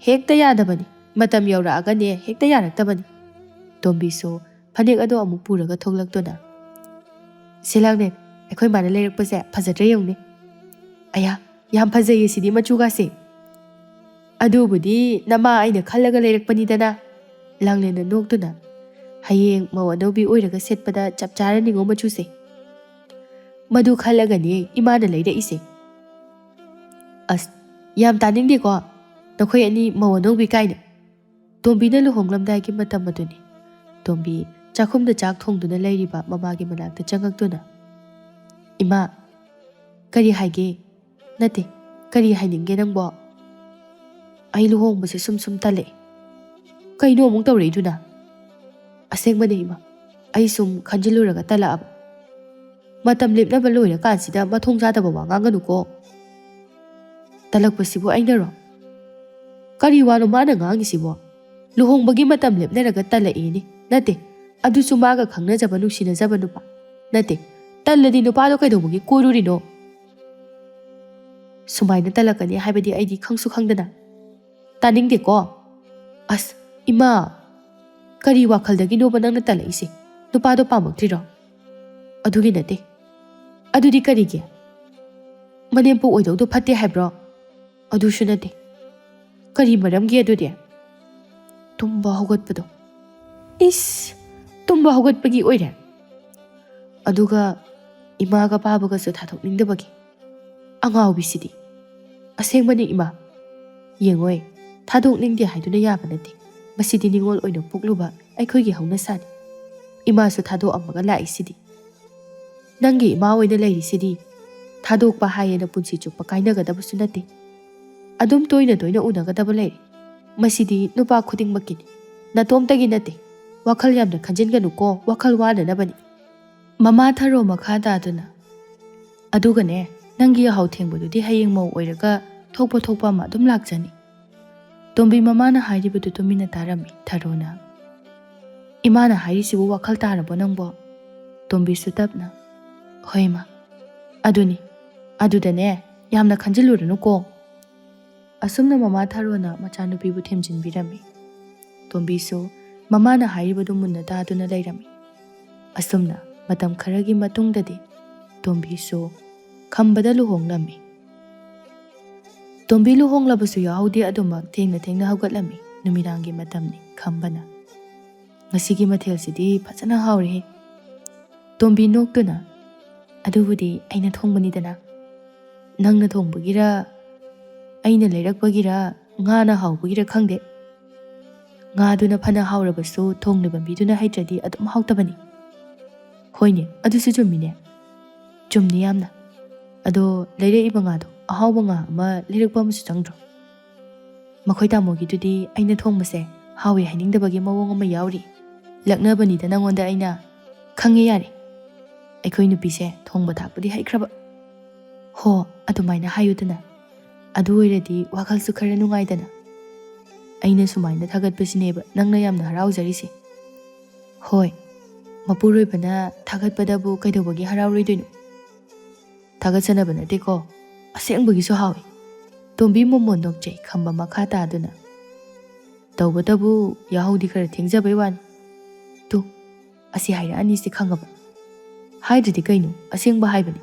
ꯍꯦꯛꯇ ꯌꯥꯗꯕꯅꯤ, ꯃꯇꯝ ꯌꯧꯔꯛꯑꯒꯅꯦ ꯍꯦꯛꯇ ꯌꯥꯔꯛꯇꯕꯅꯤ"꯫ ꯇꯣꯝꯕꯤꯁꯨ ꯐꯅꯦꯛ ꯑꯗꯣ ꯑꯃꯨꯛ ꯄꯨꯔꯒ ꯊꯣꯛꯂꯛꯇꯨꯅ, "ꯁꯦ ꯂꯥꯡꯂꯦꯟ, ꯑꯩꯈꯣꯏ ꯃꯥꯅ ꯂꯩꯔꯛꯄꯁꯦ ꯐꯖꯗ꯭ꯔꯥ ꯌꯦꯡꯉꯨꯅꯦ"꯫ "ꯑꯌꯥ, ꯌꯥꯝ ꯐꯖꯩꯌꯦ ꯁꯤꯗꯤ ꯃꯆꯨꯒꯥꯁꯦ"꯫ "ꯑꯗꯨꯕꯨꯗꯤ ꯅꯃꯥ ꯑꯩꯅ ꯈꯜꯂꯒ ꯂꯩꯔꯛꯄꯅꯤꯗꯅ"꯫ ꯂꯥꯡꯂꯦꯟꯅ ꯅꯣꯛꯇꯨꯅ, "ꯍꯌꯦꯡ ꯃꯧ ꯑꯅꯧꯕꯤ ꯑꯣꯏꯔꯒ ꯁꯦꯠꯄꯗ ꯆꯞ ꯆꯥꯔꯅꯤꯉꯣ ꯃꯆꯨꯁꯦ"꯫ "ꯃꯗꯨ ꯈꯜꯂꯒꯅꯦ ꯏꯃꯥꯅ ꯂꯩꯔꯛꯏꯁꯦ"꯫ "ꯑꯁ, ꯌꯥꯝ ꯇꯥꯅꯤꯡꯗꯦꯀꯣ, ꯅꯈꯣꯏ ꯑꯅꯤ ꯃꯧ ꯑꯅꯧꯕꯤ ꯀꯥꯏꯅ"꯫ ꯇꯣꯝꯕꯤꯅ ꯂꯨꯍꯣꯡꯂꯝꯗꯥꯏꯒꯤ ꯃꯇꯝ ꯑꯗꯨꯅꯤ꯫ ꯇꯣꯝꯕꯤ ꯆꯥꯛꯈꯨꯝꯗ ꯆꯥꯛ ꯊꯣꯡꯗꯨꯅ ꯂꯩꯔꯤꯕ ꯃꯃꯥꯒꯤ ꯃꯅꯥꯛꯇ ꯆꯪꯉꯛꯇꯨꯅ, "ꯏꯃꯥ"꯫ "ꯀꯔꯤ ꯍꯥꯏꯒꯦ? ꯅꯠꯇꯦ, ꯀꯔꯤ ꯍꯥꯏꯅꯤꯡꯒꯦ ꯅꯪꯕꯣ?" "ꯑꯩ ꯂꯨꯍꯣꯡꯕꯁꯦ ꯁꯨꯝ ꯁꯨꯝ ꯇꯜꯂꯛꯑꯦ"꯫ "ꯀꯩꯅꯣ ꯑꯃꯨꯛ ꯇꯧꯔꯛꯏꯗꯨꯅ?" "ꯑꯁꯦꯡꯕꯅꯦ ꯏꯃꯥ, ꯑꯩ ꯁꯨꯝ ꯈꯟꯖꯤꯜꯂꯨꯔꯒ ꯇꯜꯂꯛꯑꯕ꯫ ꯃꯇꯝ ꯂꯦꯞꯅꯕ ꯂꯣꯏꯔꯀꯥꯟꯁꯤꯗ ꯃꯊꯣꯡ ꯆꯥꯗꯕ ꯋꯥ ꯉꯥꯡꯒꯅꯨꯀꯣ꯫ ꯇꯜꯂꯛꯄꯁꯤꯕꯨ ꯑꯩꯅꯔꯣ? ꯀꯔꯤ ꯋꯥꯅꯣ ꯃꯥꯅ ꯉꯥꯡꯉꯤꯁꯤꯕꯣ? ꯂꯨꯍꯣꯡꯕꯒꯤ ꯃꯇꯝ ꯂꯦꯞꯅꯔꯒ ꯇꯜꯂꯛꯏꯅꯦ꯫ ꯅꯠꯇꯦ, ꯑꯗꯨꯁꯨ ꯃꯥꯒ ꯈꯪꯅꯖꯕ ꯅꯨꯡꯁꯤꯅꯖꯕ ꯅꯨꯄꯥ꯫ ꯅꯠꯇꯦ, ꯇꯜꯂꯗꯤ ꯅꯨꯄꯥꯗꯣ ꯀꯩꯗꯧꯕꯒꯤ ꯀꯣꯏꯔꯨꯔꯤꯅꯣ? ꯁꯨꯃꯥꯏꯅ ꯇꯜꯂꯛꯀꯅꯤ ꯍꯥꯏꯕꯗꯤ ꯑꯩꯗꯤ ꯈꯪꯁꯨ ꯈꯪꯗꯅ꯫ ꯇꯥꯅꯤꯡꯗꯦꯀꯣ꯫ ꯑꯁ, ꯏꯃꯥ, ꯀꯔꯤ ꯋꯥꯈꯜꯗꯒꯤꯅꯣꯕ ꯅꯪꯅ ꯇꯜꯂꯛꯏꯁꯦ? ꯅꯨꯄꯥꯗꯣ ꯄꯥꯝꯃꯛꯇ꯭ꯔꯤꯔꯣ? ꯑꯗꯨꯒꯤ ꯅꯠꯇꯦ꯫ ꯑꯗꯨꯗꯤ ꯀꯔꯤꯒꯤ? ꯃꯅꯦꯝꯄꯣꯛ ꯑꯣꯏꯗꯧꯗꯣ ꯐꯠꯇꯦ ꯍꯥꯏꯕ꯭ꯔꯣ? ꯑꯗꯨꯁꯨ ꯅꯠꯇꯦ꯫ ꯀꯔꯤ ꯃꯔꯝꯒꯤ ꯑꯗꯨꯗꯤ? ꯇꯨꯝꯕ ꯍꯧꯒꯠꯄꯗꯣ꯫ ꯏꯁ, ꯇꯨꯝꯕ ꯍꯧꯒꯠꯄꯒꯤ ꯑꯣꯏꯔꯦ꯫ ꯑꯗꯨꯒ ꯏꯃꯥꯒ ꯄꯥꯕꯒꯁꯨ ꯊꯥꯗꯣꯛꯅꯤꯡꯗꯕꯒꯤ꯫ ꯑꯉꯥꯎꯕꯤꯁꯤꯗꯤ꯫ ꯑꯁꯦꯡꯕꯅꯤ ꯏꯃꯥ꯫ ꯌꯦꯡꯉꯣꯏ, ꯊꯥꯗꯣꯛꯅꯤꯡꯗꯦ ꯍꯥꯏꯗꯨꯅ ꯌꯥꯕ ꯅꯠꯇꯦ꯫ ꯃꯁꯤꯗꯤ ꯅꯤꯉꯣꯜ ꯑꯣꯏꯅ ꯄꯣꯛꯂꯨꯕ ꯑꯩꯈꯣꯏꯒꯤ ꯍꯧꯅꯁꯥꯅꯤ꯫ ꯏꯃꯥꯁꯨ ꯊꯥꯗꯣꯛꯑꯝꯃꯒ ꯂꯥꯛꯏꯁꯤꯗꯤ꯫ ꯅꯪꯒꯤ ꯏꯃꯥ ꯑꯣꯏꯅ ꯂꯩꯔꯤꯁꯤꯗꯤ꯫ ꯊꯥꯗꯣꯛꯄ ꯍꯥꯏꯌꯦꯅ ꯄꯨꯟꯁꯤ ꯆꯨꯞꯄ ꯀꯥꯏꯅꯒꯗꯕꯁꯨ ꯅꯠꯇꯦ꯫ ꯑꯗꯨꯝ ꯇꯣꯏꯅ ꯇꯣꯏꯅ ꯎꯅꯒꯗꯕ ꯂꯩꯔꯦ꯫ ꯃꯁꯤꯗꯤ ꯅꯨꯄꯥ ꯈꯨꯗꯤꯡꯃꯛꯀꯤꯅꯤ꯫ ꯅꯇꯣꯝꯇꯒꯤ ꯅꯠꯇꯦ꯫ ꯋꯥꯈꯜ ꯌꯥꯝꯅ ꯈꯟꯖꯤꯟꯒꯅꯨꯀꯣ, ꯋꯥꯈꯜ ꯋꯥꯅꯅꯕꯅꯤ꯫ ꯃꯃꯥ ꯊꯔꯣ ꯃꯈꯥ ꯇꯥꯗꯨꯅ, "ꯑꯗꯨꯒꯅꯦ, ꯅꯪꯒꯤ ꯌꯥꯍꯧ ꯊꯦꯡꯕꯗꯨꯗꯤ ꯍꯌꯦꯡ ꯃꯧ ꯑꯣꯏꯔꯒ ꯊꯣꯛꯄ ꯊꯣꯛꯄ ꯑꯃ ꯑꯗꯨꯝ ꯂꯥꯛꯆꯅꯤ꯫" ꯇꯣꯝꯕꯤ ꯃꯃꯥꯅ ꯍꯥꯏꯔꯤꯕꯗꯨ ꯇꯨꯃꯤꯟꯅ ꯇꯥꯔꯝꯃꯤ ꯊꯔꯣꯅ꯫ "ꯏꯃꯥꯅ ꯍꯥꯏꯔꯤꯁꯤꯕꯨ ꯋꯥꯈꯜ ꯇꯥꯔꯕꯣ ꯅꯪꯕꯣ?" ꯇꯣꯝꯕꯤꯁꯨ ꯇꯞꯅ, "ꯍꯣꯏ ꯏꯃꯥ, ꯑꯗꯨꯅꯤ꯫ ꯑꯗꯨꯗꯅꯦ, ꯌꯥꯝꯅ ꯈꯟꯖꯤꯜꯂꯨꯔꯅꯨꯀꯣ꯫" ꯑꯁꯨꯝꯅ ꯃꯃꯥ ꯊꯔꯣꯅ ꯃꯆꯥꯅꯨꯄꯤꯕꯨ ꯊꯦꯝꯖꯤꯟꯕꯤꯔꯝꯃꯤ꯫ ꯇꯣꯝꯕꯤꯁꯨ ꯃꯃꯥꯅ ꯍꯥꯏꯔꯤꯕꯗꯨ ꯃꯨꯟꯅ ꯇꯥꯗꯨꯅ ꯂꯩꯔꯝꯃꯤ꯫ ꯑꯁꯨꯝꯅ ꯃꯇꯝ ꯈꯔꯒꯤ ꯃꯇꯨꯡꯗꯗꯤ ꯇꯣꯝꯕꯤꯁꯨ ꯈꯝꯕꯗ ꯂꯨꯍꯣꯡꯂꯝꯃꯤ꯫ ꯇꯣꯝꯕꯤ ꯂꯨꯍꯣꯡꯂꯕꯁꯨ ꯌꯥꯍꯧꯗꯤ ꯑꯗꯨꯃꯛ ꯊꯦꯡꯅ ꯊꯦꯡꯅ ꯍꯧꯒꯠꯂꯝꯃꯤ꯫ ꯅꯨꯃꯤꯗꯥꯡꯒꯤ ꯃꯇꯝꯅꯤ꯫ ꯈꯝꯕꯅ, "ꯉꯁꯤꯒꯤ ꯃꯊꯦꯜꯁꯤꯗꯤ ꯐꯖꯅ ꯍꯥꯎꯔꯦꯍꯦ꯫" ꯇꯣꯝꯕꯤ ꯅꯣꯛꯇꯨꯅ, "ꯑꯗꯨꯕꯨꯗꯤ ꯑꯩꯅ ꯊꯣꯡꯕꯅꯤꯗꯅ꯫ ꯅꯪꯅ ꯊꯣꯡꯕꯒꯤꯔ, ꯑꯩꯅ ꯂꯩꯔꯛꯄꯒꯤꯔ, ꯉꯥꯅ ꯍꯥꯎꯕꯒꯤꯔ ꯈꯪꯗꯦ꯫ ꯉꯥꯗꯨꯅ ꯐꯅ ꯍꯥꯎꯔꯕꯁꯨ ꯊꯣꯡꯂꯤꯕ ꯃꯤꯗꯨꯅ ꯍꯩꯇ꯭ꯔꯗꯤ ꯑꯗꯨꯝ ꯍꯥꯎꯇꯕꯅꯤ꯫" "ꯍꯣꯏꯅꯦ, ꯑꯗꯨꯁꯨ ꯆꯨꯝꯃꯤꯅꯦ꯫" "ꯆꯨꯝꯅꯤ ꯌꯥꯝꯅ꯫ ꯑꯗꯣ ꯂꯩꯔꯛꯏꯕ ꯉꯥꯗꯣ ꯑꯍꯥꯎꯕ ꯉꯥ ꯑꯃ ꯂꯩꯔꯛꯄ ꯑꯃꯁꯨ ꯆꯪꯗ꯭ꯔꯣ? ꯃꯈꯣꯏ ꯇꯥꯃꯣꯒꯤꯗꯨꯗꯤ ꯑꯩꯅ ꯊꯣꯡꯕꯁꯦ ꯍꯥꯎꯋꯦ ꯍꯥꯏꯅꯤꯡꯗꯕꯒꯤ ꯃꯑꯣꯡ ꯑꯃ ꯌꯥꯎꯔꯤ꯫" ꯂꯛꯅꯕꯅꯤꯗ ꯅꯪꯉꯣꯟꯗ ꯑꯩꯅ꯫ ꯈꯪꯉꯦ ꯌꯥꯔꯦ, ꯑꯩꯈꯣꯏ ꯅꯨꯄꯤꯁꯦ ꯊꯣꯡꯕ ꯊꯥꯛꯄꯗꯤ ꯍꯩꯈ꯭ꯔꯕ꯫ ꯍꯣ, ꯑꯗꯨꯃꯥꯏꯅ ꯍꯥꯏꯌꯨꯗꯅ, ꯑꯗꯨ ꯑꯣꯏꯔꯗꯤ ꯋꯥꯈꯜꯁꯨ ꯈꯔ ꯅꯨꯡꯉꯥꯏꯗꯅ꯫ ꯑꯩꯅ ꯁꯨꯃꯥꯏꯅ ꯊꯥꯒꯠꯄꯁꯤꯅꯦꯕ ꯅꯪꯅ ꯌꯥꯝꯅ ꯍꯔꯥꯎꯖꯔꯤꯁꯦ꯫ ꯍꯣꯏ, ꯃꯄꯨꯔꯣꯏꯕꯅ ꯊꯥꯒꯠꯄꯗꯕꯨ ꯀꯩꯗꯧꯕꯒꯤ ꯍꯔꯥꯎꯔꯣꯏꯗꯣꯏꯅꯣ? ꯊꯥꯒꯠꯆꯅꯕ ꯅꯠꯇꯦꯀꯣ, ꯑꯁꯦꯡꯕꯒꯤꯁꯨ ꯍꯥꯎꯏ꯫ ꯇꯣꯝꯕꯤ ꯃꯣꯃꯣꯟ ꯅꯣꯛꯆꯩ ꯈꯝꯕ ꯃꯈꯥ ꯇꯥꯗꯨꯅ꯫ ꯇꯧꯕꯇꯕꯨ ꯌꯥꯍꯧꯗꯤ ꯈꯔ ꯊꯦꯡꯖꯕꯩ ꯋꯥꯅꯤ꯫ ꯇꯨ, ꯑꯁꯤ ꯍꯥꯏꯔꯛꯑꯅꯤꯁꯤ ꯈꯪꯉꯕ? ꯍꯥꯏꯗ꯭ꯔꯗꯤ ꯀꯩꯅꯣ, ꯑꯁꯦꯡꯕ ꯍꯥꯏꯕꯅꯤ꯫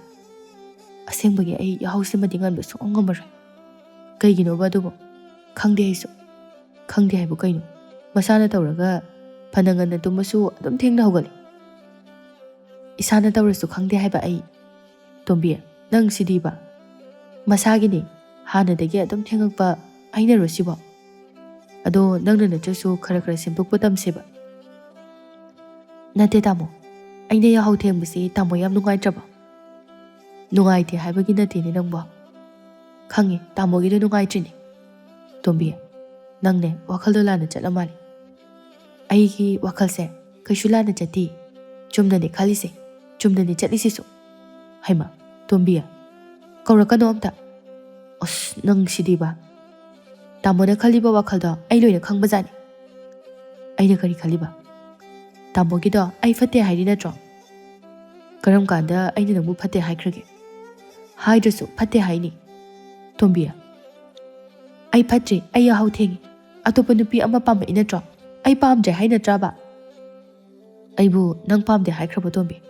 ꯑꯁꯦꯡꯕꯒꯤ ꯑꯩ ꯌꯥꯍꯧꯁꯤꯃꯗꯤ ꯉꯟꯕ ꯁꯨꯡꯉꯝ ꯉꯝꯃꯔꯣꯏ꯫ ꯀꯩꯒꯤꯅꯣꯕ ꯑꯗꯨꯕꯨ? ꯈꯪꯗꯦ ꯑꯩꯁꯨ꯫ ꯈꯪꯗꯦ ꯍꯥꯏꯕꯨ ꯀꯩꯅꯣ? ꯃꯁꯥꯅ ꯇꯧꯔꯒ ꯐꯅ ꯉꯟꯅ ꯇꯨꯝꯃꯁꯨ ꯑꯗꯨꯝ ꯊꯦꯡꯅ ꯍꯧꯒꯠꯂꯤ꯫ ꯏꯁꯥꯅ ꯇꯧꯔꯁꯨ ꯈꯪꯗꯦ ꯍꯥꯏꯕ ꯑꯩ꯫ ꯇꯣꯝꯕꯤ, ꯅꯪ ꯁꯤꯗꯤꯕ꯫ ꯃꯁꯥꯒꯤꯅꯤ, ꯍꯥꯟꯅꯗꯒꯤ ꯑꯗꯨꯝ ꯊꯦꯡꯉꯛꯄ ꯑꯩꯅꯔꯣ ꯁꯤꯕꯣ? ꯑꯗꯣ ꯅꯪꯅ ꯅꯠꯇ꯭ꯔꯁꯨ ꯈꯔ ꯈꯔ ꯁꯦꯝꯗꯣꯛꯄ ꯇꯝꯁꯦꯕ꯫ ꯅꯠꯇꯦ ꯇꯥꯃꯣ, ꯑꯩꯅ ꯌꯥꯍꯧ ꯊꯦꯡꯕꯁꯤ ꯇꯥꯃꯣ ꯌꯥꯝ ꯅꯨꯡꯉꯥꯏꯇ꯭ꯔꯕꯣ? ꯅꯨꯡꯉꯥꯏꯇꯦ ꯍꯥꯏꯕꯒꯤ ꯅꯠꯇꯦꯅꯦ ꯅꯪꯕꯣ꯫ ꯈꯪꯉꯦ, ꯇꯥꯃꯣꯒꯤꯗꯣ ꯅꯨꯡꯉꯥꯏꯇ꯭ꯔꯤꯅꯦ꯫ ꯇꯣꯝꯕꯤ, ꯅꯪꯅꯦ ꯋꯥꯈꯜꯗꯣ ꯂꯥꯟꯅ ꯆꯠꯂ ꯃꯥꯜꯂꯦ꯫ ꯑꯩꯒꯤ ꯋꯥꯈꯜꯁꯦ ꯀꯩꯁꯨ ꯂꯥꯟꯅ ꯆꯠꯇꯦ꯫ ꯆꯨꯝꯅꯅꯦ ꯈꯜꯂꯤꯁꯦ, ꯆꯨꯝꯅꯅꯦ ꯆꯠꯂꯤꯁꯤꯁꯨ꯫ ꯍꯩꯃꯥ, ꯇꯣꯝꯕꯤ, ꯀꯧꯔꯛꯀꯅꯣ ꯑꯝꯇ꯫ ꯑꯁ, ꯅꯪ ꯁꯤꯗꯤꯕ꯫ ꯇꯥꯃꯣꯅ ꯈꯜꯂꯤꯕ ꯋꯥꯈꯜꯗꯣ ꯑꯩ ꯂꯣꯏꯅ ꯈꯪꯕꯖꯥꯠꯅꯤ꯫ ꯑꯩꯅ ꯀꯔꯤ ꯈꯜꯂꯤꯕ? ꯇꯥꯃꯣꯒꯤꯗꯣ ꯑꯩ ꯐꯠꯇꯦ ꯍꯥꯏꯔꯤ ꯅꯠꯇ꯭ꯔꯣ? ꯀꯔꯝ ꯀꯥꯟꯗ ꯑꯩꯅ ꯅꯪꯕꯨ ꯐꯠꯇꯦ ꯍꯥꯏꯈ꯭ꯔꯒꯦ? ꯍꯥꯏꯗ꯭ꯔꯁꯨ ꯐꯠꯇꯦ ꯍꯥꯏꯅꯤ꯫ ꯇꯣꯝꯕꯤ, ꯑꯩ ꯐꯠꯇ꯭ꯔꯤ, ꯑꯩ ꯌꯥꯍꯧ ꯊꯦꯡꯉꯤ꯫ ꯑꯇꯣꯞꯄ ꯅꯨꯄꯤ ꯑꯃ ꯄꯥꯝꯃꯛꯏ ꯅꯠꯇ꯭ꯔꯣ? ꯑꯩ ꯄꯥꯝꯗ꯭ꯔꯦ ꯍꯥꯏ ꯅꯠꯇ꯭ꯔꯕ? ꯑꯩꯕꯨ ꯅꯪ ꯄꯥꯝꯗꯦ ꯍꯥꯏꯈ꯭ꯔꯕꯣ, ꯇꯣꯝꯕꯤ?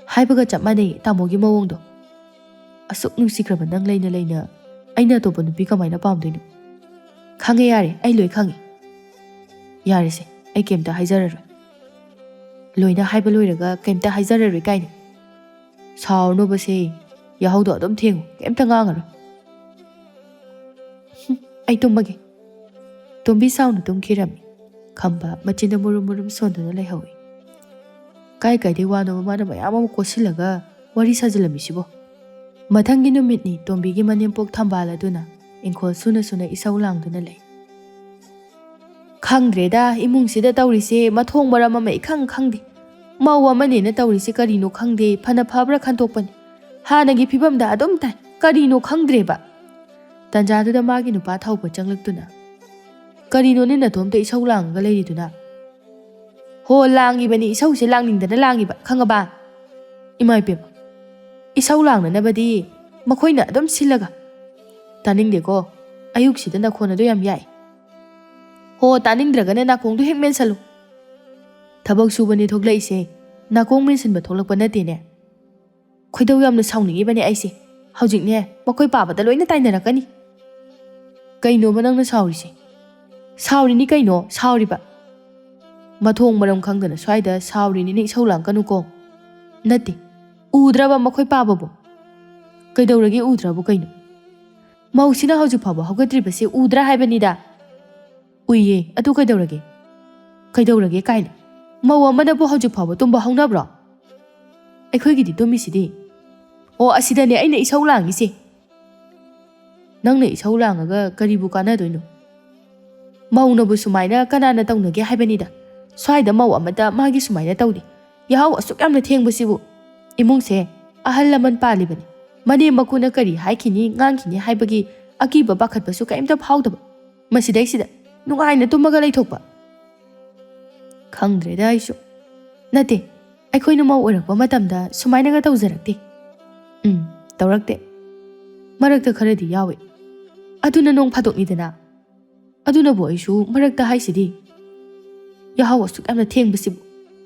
ꯍꯥꯏꯕꯒ ꯆꯞ ꯃꯥꯟꯅꯩ ꯇꯥꯃꯣꯒꯤ ꯃꯑꯣꯡꯗꯣ꯫ ꯑꯁꯨꯛ ꯅꯨꯡꯁꯤꯈ꯭ꯔꯕ ꯅꯪ ꯂꯩꯅ ꯂꯩꯅ ꯑꯩꯅ ꯑꯇꯣꯞꯄ ꯅꯨꯄꯤ ꯀꯃꯥꯏꯅ ꯄꯥꯝꯗꯣꯏꯅꯣ? ꯈꯪꯉꯦ ꯌꯥꯔꯦ, ꯑꯩ ꯂꯣꯏ ꯈꯪꯉꯦ꯫ ꯌꯥꯔꯦꯁꯦ, ꯑꯩ ꯀꯩꯝꯇ ꯍꯥꯏꯖꯔꯔꯣꯏ꯫ ꯂꯣꯏꯅ ꯍꯥꯏꯕ ꯂꯣꯏꯔꯒ ꯀꯩꯝꯇ ꯍꯥꯏꯖꯔꯔꯣꯏ ꯀꯥꯏꯅ꯫ ꯁꯥꯎꯔꯅꯣꯕꯁꯦ, ꯌꯥꯍꯧꯗꯣ ꯑꯗꯨꯝ ꯊꯦꯡꯉꯨ, ꯀꯩꯝꯇ ꯉꯥꯡꯉꯔꯣꯏ꯫ ꯍꯨꯝ, ꯑꯩ ꯇꯨꯝꯃꯒꯦ꯫ ꯇꯣꯝꯕꯤ ꯁꯥꯎꯅ ꯇꯨꯝꯈꯤꯔꯝꯃꯤ꯫ ꯈꯝꯕ ꯃꯆꯤꯟꯗ ꯃꯨꯔꯨꯝ ꯃꯨꯔꯨꯝ ꯁꯣꯟꯗꯨꯅ ꯂꯩꯍꯧꯏ꯫ ꯀꯥꯏ ꯀꯥꯏꯗꯩ ꯋꯥꯅꯣꯕ ꯃꯥꯅ ꯃꯌꯥꯝ ꯑꯃ ꯀꯣꯠꯁꯤꯜꯂꯒ ꯋꯥꯔꯤ ꯁꯥꯖꯤꯜꯂꯝꯃꯤꯁꯤꯕꯣ? ꯃꯊꯪꯒꯤ ꯅꯨꯃꯤꯠꯅꯤ ꯇꯣꯝꯕꯤꯒꯤ ꯃꯅꯦꯝꯄꯣꯛ ꯊꯝꯕꯥꯜ ꯑꯗꯨꯅ ꯏꯪꯈꯣꯜ ꯁꯨꯅ ꯁꯨꯅ ꯏꯁꯧ ꯂꯥꯡꯗꯨꯅ ꯂꯩ꯫ ꯈꯪꯗ꯭ꯔꯦꯗ, ꯏꯃꯨꯡꯁꯤꯗ ꯇꯧꯔꯤꯁꯦ ꯃꯊꯣꯡ ꯃꯔꯝ ꯑꯃ ꯏꯈꯪ ꯈꯪꯗꯦ꯫ ꯃꯧ ꯑꯃꯅꯦꯅ ꯇꯧꯔꯤꯁꯦ ꯀꯔꯤꯅꯣ ꯈꯪꯗꯦ, ꯐꯅ ꯐꯕ꯭ꯔꯥ ꯈꯟꯇꯣꯛꯄꯅꯤ꯫ ꯍꯥꯟꯅꯒꯤ ꯐꯤꯕꯝꯗ ꯑꯗꯨꯝ ꯇꯥꯏ, ꯀꯔꯤꯅꯣ ꯈꯪꯗ꯭ꯔꯦꯕ꯫ ꯇꯟꯖꯥꯗꯨꯗ ꯃꯥꯒꯤ ꯅꯨꯄꯥ ꯊꯧꯕ ꯆꯪꯂꯛꯇꯨꯅ, "ꯀꯔꯤꯅꯣꯅꯦ ꯅꯇꯣꯝꯇ ꯏꯁꯧ ꯂꯥꯡꯉꯒ ꯂꯩꯔꯤꯗꯨꯅ?" "ꯍꯣ, ꯂꯥꯡꯉꯤꯕꯅꯤ, ꯏꯁꯧꯁꯦ ꯂꯥꯡꯅꯤꯡꯗꯅ ꯂꯥꯡꯉꯤꯕ, ꯈꯪꯉꯕ?" "ꯏꯃꯥ ꯏꯄꯦꯝꯃ, ꯏꯁꯧ ꯂꯥꯡꯅꯅꯕꯗꯤ ꯃꯈꯣꯏꯅ ꯑꯗꯨꯝ ꯁꯤꯜꯂꯒ?" "ꯇꯥꯅꯤꯡꯗꯦꯀꯣ, ꯑꯌꯨꯛꯁꯤꯗ ꯅꯈꯣꯟ ꯑꯗꯨ ꯌꯥꯝ ꯌꯥꯏ꯫ ꯍꯣ, ꯇꯥꯅꯤꯡꯗ꯭ꯔꯒꯅ ꯅꯥꯀꯣꯡꯗꯣ ꯍꯦꯛ ꯃꯦꯟꯁꯜꯂꯨ꯫ ꯊꯕꯛ ꯁꯨꯕꯅꯦ ꯊꯣꯛꯂꯛꯏꯁꯦ, ꯅꯥꯀꯣꯡ ꯃꯦꯟꯁꯤꯟꯕ ꯊꯣꯛꯂꯛꯄ ꯅꯠꯇꯦꯅꯦ꯫ ꯈꯣꯏꯗꯧ ꯌꯥꯝꯅ ꯁꯥꯎꯅꯤꯡꯉꯤꯕꯅꯦ ꯑꯩꯁꯦ꯫ ꯍꯧꯖꯤꯛꯅꯦ, ꯃꯈꯣꯏ ꯄꯥꯕꯗ ꯂꯣꯏꯅ ꯇꯥꯏꯅꯔꯛꯀꯅꯤ꯫" "ꯀꯩꯅꯣꯕ ꯅꯪꯅ ꯁꯥꯎꯔꯤꯁꯦ?" "ꯁꯥꯎꯔꯤꯅꯤ ꯀꯩꯅꯣ, ꯁꯥꯎꯔꯤꯕ꯫ ꯃꯊꯣꯡ ꯃꯔꯝ ꯈꯪꯗꯅ ꯁ꯭ꯋꯥꯏꯗ ꯁꯥꯎꯔꯤꯅꯤꯅ ꯏꯁꯧ ꯂꯥꯡꯒꯅꯨꯀꯣ꯫" "ꯅꯠꯇꯦ, ꯎꯗ꯭ꯔꯕ ꯃꯈꯣꯏ ꯄꯥꯕꯕꯨ?" "ꯀꯩꯗꯧꯔꯒꯦ, ꯎꯗ꯭ꯔꯕꯨ ꯀꯩꯅꯣ? ꯃꯧꯁꯤꯅ ꯍꯧꯖꯤꯛ ꯐꯥꯎꯕ ꯍꯧꯒꯠꯇ꯭ꯔꯤꯕꯁꯦ ꯎꯗ꯭ꯔꯥ ꯍꯥꯏꯕꯅꯤꯗ?" "ꯎꯏꯌꯦ, ꯑꯗꯨ ꯀꯩꯗꯧꯔꯒꯦ?" "ꯀꯩꯗꯧꯔꯒꯦ ꯀꯥꯏꯅ? ꯃꯧ ꯑꯃꯅꯕꯨ ꯍꯧꯖꯤꯛ ꯐꯥꯎꯕ ꯇꯨꯝꯕ ꯍꯧꯅꯕ꯭ꯔꯣ? ꯑꯩꯈꯣꯏꯒꯤꯗꯤ ꯇꯨꯝꯃꯤꯁꯤꯗꯤ꯫" "ꯑꯣ, ꯑꯁꯤꯗꯅꯦ ꯑꯩꯅ ꯏꯁꯧ ꯂꯥꯡꯉꯤꯁꯦ꯫ ꯅꯪꯅ ꯏꯁꯧ ꯂꯥꯡꯉꯒ ꯀꯔꯤꯕꯨ ꯀꯥꯟꯅꯗꯣꯏꯅꯣ? ꯃꯧꯅꯕꯨ ꯁꯨꯃꯥꯏꯅ ꯀꯅꯥꯅ ꯇꯧꯅꯒꯦ ꯍꯥꯏꯕꯅꯤꯗ꯫ ꯁ꯭ꯋꯥꯏꯗ ꯃꯧ ꯑꯃꯇ ꯃꯥꯒꯤ ꯁꯨꯃꯥꯏꯅ ꯇꯧꯗꯦ꯫ ꯌꯥꯍꯧ ꯑꯁꯨꯛ ꯌꯥꯝꯅ ꯊꯦꯡꯕꯁꯤꯕꯨ꯫ ꯏꯃꯨꯡꯁꯦ ꯑꯍꯜ ꯂꯃꯟ ꯄꯥꯜꯂꯤꯕꯅꯤ꯫ ꯃꯅꯦꯝ ꯃꯀꯨꯅ ꯀꯔꯤ ꯍꯥꯏꯈꯤꯅꯤ ꯉꯥꯡꯈꯤꯅꯤ ꯍꯥꯏꯕꯒꯤ ꯑꯀꯤꯕ ꯄꯥꯈꯠꯄꯁꯨ ꯀꯔꯤꯝꯇ ꯐꯥꯎꯗꯕ꯫ ꯃꯁꯤꯗꯩꯁꯤꯗ ꯅꯨꯡꯉꯥꯏꯅ ꯇꯨꯝꯃꯒ ꯂꯩꯊꯣꯛꯄ꯫" "ꯈꯪꯗ꯭ꯔꯦꯗ ꯑꯩꯁꯨ꯫ ꯅꯠꯇꯦ, ꯑꯩꯈꯣꯏꯅ ꯃꯧ ꯑꯣꯏꯔꯛꯄ ꯃꯇꯝꯗ ꯁꯨꯃꯥꯏꯅꯒ ꯇꯧꯖꯔꯛꯇꯦ꯫" "ꯎꯝ, ꯇꯧꯔꯛꯇꯦ꯫ ꯃꯔꯛꯇ ꯈꯔꯗꯤ ꯌꯥꯎꯏ꯫ ꯑꯗꯨꯅ ꯅꯣꯡ ꯐꯥꯗꯣꯛꯅꯤꯗꯅ꯫ ꯑꯗꯨꯅꯕꯨ ꯑꯩꯁꯨ ꯃꯔꯛꯇ ꯍꯥꯏꯁꯤꯗꯤ꯫ ꯌꯥꯍꯧ ꯑꯁꯨꯛ ꯌꯥꯝꯅ ꯊꯦꯡꯕꯁꯤꯕꯨ꯫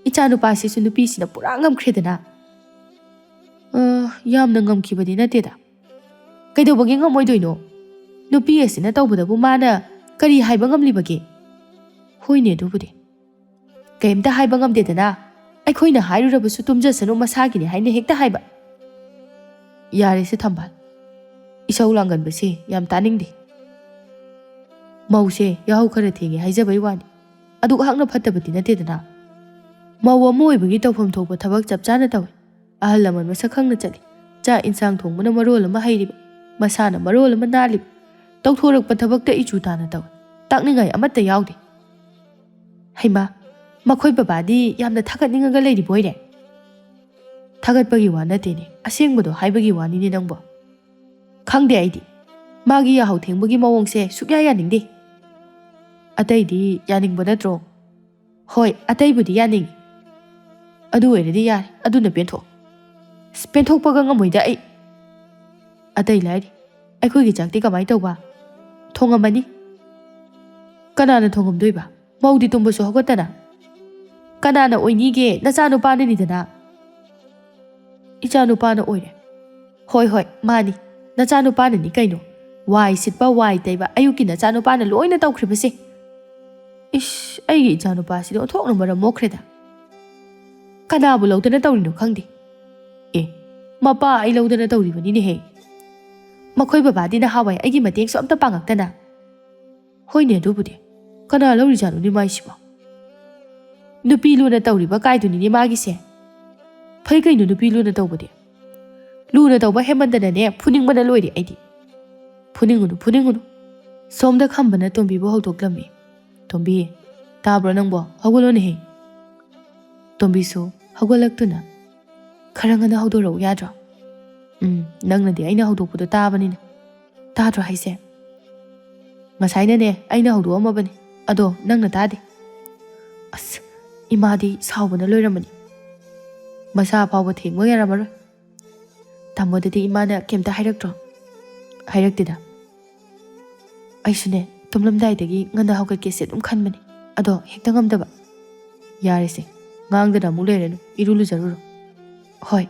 ꯏꯆꯥ ꯅꯨꯄꯥꯁꯤꯁꯨ ꯅꯨꯄꯤꯁꯤꯅ ꯄꯨꯔꯥ ꯉꯝꯈ꯭ꯔꯦꯗꯅ꯫" "ꯑ, ꯌꯥꯝꯅ ꯉꯝꯈꯤꯕꯗꯤ ꯅꯠꯇꯦꯗ꯫ ꯀꯩꯗꯧꯕꯒꯤ ꯉꯝꯃꯣꯏꯗꯣꯏꯅꯣ? ꯅꯨꯄꯤ ꯑꯁꯤꯅ ꯇꯧꯕꯗꯕꯨ ꯃꯥꯅ ꯀꯔꯤ ꯍꯥꯏꯕ ꯉꯝꯂꯤꯕꯒꯦ?" "ꯍꯣꯏꯅꯦ, ꯑꯗꯨꯕꯨꯗꯤ꯫ ꯀꯩꯝꯇ ꯍꯥꯏꯕ ꯉꯝꯗꯦꯗꯅ꯫ ꯑꯩꯈꯣꯏꯅ ꯍꯥꯏꯔꯨꯔꯕꯁꯨ ꯇꯨꯝꯖꯁꯅꯨ, ꯃꯁꯥꯒꯤꯅꯤ ꯍꯥꯏꯅ ꯍꯦꯛꯇ ꯍꯥꯏꯕ꯫" "ꯌꯥꯔꯦꯁꯦ ꯊꯝꯕꯥꯜ, ꯏꯁꯧ ꯂꯥꯡꯒꯟꯕꯁꯦ ꯌꯥꯝ ꯇꯥꯅꯤꯡꯗꯦ꯫ ꯃꯧꯁꯦ ꯌꯥꯍꯧ ꯈꯔ ꯊꯦꯡꯉꯦ ꯍꯥꯏꯖꯕꯩ ꯋꯥꯅꯤ, ꯑꯗꯨꯛ ꯍꯥꯛꯅ ꯐꯠꯇꯕꯗꯤ ꯅꯠꯇꯦꯗꯅ꯫ ꯃꯧ ꯑꯃ ꯑꯣꯏꯕꯒꯤ ꯇꯧꯐꯝ ꯊꯣꯛꯄ ꯊꯕꯛ ꯆꯞ ꯆꯥꯅ ꯇꯧꯏ꯫ ꯑꯍꯜ ꯂꯃꯟ ꯃꯁꯛ ꯈꯪꯅ ꯆꯠꯂꯤ꯫ ꯆꯥꯛ ꯏꯟꯁꯥꯡ ꯊꯣꯡꯕꯅ ꯃꯔꯣꯜ ꯑꯃ ꯍꯩꯔꯤꯕ, ꯃꯁꯥꯅ ꯃꯔꯣꯜ ꯑꯃ ꯅꯥꯜꯂꯤꯕ꯫ ꯇꯧꯊꯣꯔꯛꯄ ꯊꯕꯛꯇ ꯏꯆꯨ ꯇꯥꯅ ꯇꯧꯏ꯫ ꯇꯥꯛꯅꯤꯡꯉꯥꯏ ꯑꯃꯠꯇ ꯌꯥꯎꯗꯦ꯫ ꯍꯩꯃꯥ, ꯃꯈꯣꯏ ꯕꯕꯥꯗꯤ ꯌꯥꯝꯅ ꯊꯥꯒꯠꯅꯤꯡꯉꯒ ꯂꯩꯔꯤꯕ ꯑꯣꯏꯔꯦ꯫ ꯊꯥꯒꯠꯄꯒꯤ ꯋꯥ ꯅꯠꯇꯦꯅꯦ, ꯑꯁꯦꯡꯕꯗꯣ ꯍꯥꯏꯕꯒꯤ ꯋꯥꯅꯤꯅꯦ ꯅꯪꯕꯣ꯫ ꯈꯪꯗꯦ ꯑꯩꯗꯤ꯫ ꯃꯥꯒꯤ ꯌꯥꯍꯧ ꯊꯦꯡꯕꯒꯤ ꯃꯑꯣꯡꯁꯦ ꯁꯨꯛꯌꯥ ꯌꯥꯅꯤꯡꯗꯦ꯫ ꯑꯇꯩꯗꯤ ꯌꯥꯅꯤꯡꯕ ꯅꯠꯇ꯭ꯔꯣ? ꯍꯣꯏ, ꯑꯇꯩꯕꯨꯗꯤ ꯌꯥꯅꯤꯡꯉꯤ꯫ ꯑꯗꯨ ꯑꯣꯏꯔꯗꯤ ꯌꯥꯔꯦ, ꯑꯗꯨꯅ ꯄꯦꯟꯊꯣꯛꯑꯣ꯫ ꯑꯁ, ꯄꯦꯟꯊꯣꯛꯄꯒ ꯉꯝꯃꯣꯏꯗ ꯑꯩ꯫ ꯑꯇꯩ ꯂꯥꯏꯔꯤ, ꯑꯩꯈꯣꯏꯒꯤ ꯆꯥꯛꯇꯤ ꯀꯃꯥꯏ ꯇꯧꯕ? ꯊꯣꯡꯉꯝꯃꯅꯤ꯫ ꯀꯅꯥꯅ ꯊꯣꯡꯉꯝꯗꯣꯏꯕ? ꯃꯧꯗꯤ ꯇꯨꯝꯕꯁꯨ ꯍꯧꯒꯠꯇꯅ꯫ ꯀꯅꯥꯅ ꯑꯣꯏꯅꯤꯒꯦ? ꯅꯆꯥꯅꯨꯄꯥꯅꯅꯤꯗꯅ꯫ ꯏꯆꯥꯅꯨꯄꯥꯅ ꯑꯣꯏꯔꯦ꯫ ꯍꯣꯏ, ꯍꯣꯏ, ꯃꯥꯅꯤ꯫ ꯅꯆꯥꯅꯨꯄꯥꯅꯅꯤ ꯀꯩꯅꯣ꯫ ꯋꯥꯏ ꯁꯤꯠꯄ, ꯋꯥꯏ ꯇꯩꯕ, ꯑꯌꯨꯛꯀꯤ ꯅꯆꯥꯅꯨꯄꯥꯅ ꯂꯣꯏꯅ ꯇꯧꯈ꯭ꯔꯤꯕꯁꯦ꯫ ꯏꯁ, ꯑꯩꯒꯤ ꯏꯆꯥꯅꯨꯄꯥꯁꯤꯗꯤ ꯑꯣꯟꯊꯣꯛꯅ ꯃꯔꯝ ꯃꯣꯛꯈ꯭ꯔꯦꯗ꯫ ꯀꯅꯥꯕꯨ ꯂꯧꯗꯅ ꯇꯧꯔꯤꯅꯣ ꯈꯪꯗꯦ꯫ ꯑꯦ, ꯃꯄꯥ ꯑꯩ ꯂꯧꯗꯅ ꯇꯧꯔꯤꯕꯅꯤꯅꯦꯍꯦ꯫ ꯃꯈꯣꯏ ꯕꯕꯥꯗꯤ ꯅꯍꯥꯟꯋꯥꯏ ꯑꯩꯒꯤ ꯃꯇꯦꯡꯁꯨ ꯑꯝꯇ ꯄꯥꯡꯉꯛꯇꯅ꯫ ꯍꯣꯏꯅꯦ, ꯑꯗꯨꯕꯨꯗꯤ꯫ ꯀꯅꯥ ꯂꯧꯔꯤꯖꯥꯠꯅꯣꯅꯦ ꯃꯥꯏꯁꯤꯕꯣ? ꯅꯨꯄꯤ ꯂꯨꯅ ꯇꯧꯔꯤꯕ ꯀꯥꯏꯗꯨꯅꯤꯅꯦ ꯃꯥꯒꯤꯁꯦ꯫ ꯐꯩ ꯀꯩꯅꯣ ꯅꯨꯄꯤ ꯂꯨꯅ ꯇꯧꯕꯗꯤ꯫ ꯂꯨꯅ ꯇꯧꯕ ꯍꯦꯟꯃꯟꯗꯅꯅꯦ, ꯐꯨꯅꯤꯡꯕꯅ ꯂꯣꯏꯔꯦ ꯑꯩꯗꯤ꯫ ꯐꯨꯅꯤꯡꯉꯨꯅꯨ, ꯐꯨꯅꯤꯡꯉꯨꯅꯨ꯫ ꯁꯣꯝꯗ ꯈꯝꯕꯅ ꯇꯣꯝꯕꯤꯕꯨ ꯍꯧꯗꯣꯛꯂꯝꯃꯤ꯫ "ꯇꯣꯝꯕꯤ, ꯇꯥꯕ꯭ꯔꯣ ꯅꯪꯕꯣ? ꯍꯧꯒꯠꯂꯣꯅꯦꯍꯦ꯫" ꯇꯣꯝꯕꯤꯁꯨ ꯍꯧꯒꯠꯂꯛꯇꯨꯅ, "ꯈꯔ ꯉꯟꯅ ꯍꯧꯗꯣꯔꯛꯎ ꯌꯥꯗ꯭ꯔꯣ?" "ꯎꯝ, ꯅꯪꯅꯗꯤ ꯑꯩꯅ ꯍꯧꯗꯣꯛꯄꯗꯣ ꯇꯥꯕꯅꯤꯅ꯫" "ꯇꯥꯗ꯭ꯔꯣ ꯍꯥꯏꯁꯦ? ꯉꯁꯥꯏꯅꯅꯦ ꯑꯩꯅ ꯍꯧꯗꯣꯛꯑꯝꯃꯕꯅꯤ, ꯑꯗꯣ ꯅꯪꯅ ꯇꯥꯗꯦ꯫" ꯑꯁ, ꯏꯃꯥꯗꯤ ꯁꯥꯎꯕꯅ ꯂꯣꯏꯔꯝꯃꯅꯤ꯫ ꯃꯁꯥ ꯐꯥꯎꯕ ꯊꯦꯡꯕ ꯌꯥꯔꯝꯃꯔꯣꯏ꯫ "ꯇꯥꯃꯣꯗꯗꯤ ꯏꯃꯥꯅ ꯀꯩꯝꯇ ꯍꯥꯏꯔꯛꯇ꯭ꯔꯣ?" "ꯍꯥꯏꯔꯛꯇꯦꯗ꯫" "ꯑꯩꯁꯨꯅꯦ, ꯇꯨꯝꯂꯝꯗꯥꯏꯗꯒꯤ ꯉꯟꯅ ꯍꯧꯒꯠꯀꯦꯁꯦ ꯑꯗꯨꯝ ꯈꯟꯕꯅꯦ, ꯑꯗꯣ ꯍꯦꯛꯇ ꯉꯝꯗꯕ꯫" "ꯌꯥꯔꯦꯁꯦ, ꯉꯥꯡꯗꯅ ꯑꯃꯨꯛ ꯂꯩꯔꯅꯨ, ꯏꯔꯨ ꯂꯨꯖꯔꯨꯔꯣ꯫" "ꯍꯣꯏ꯫"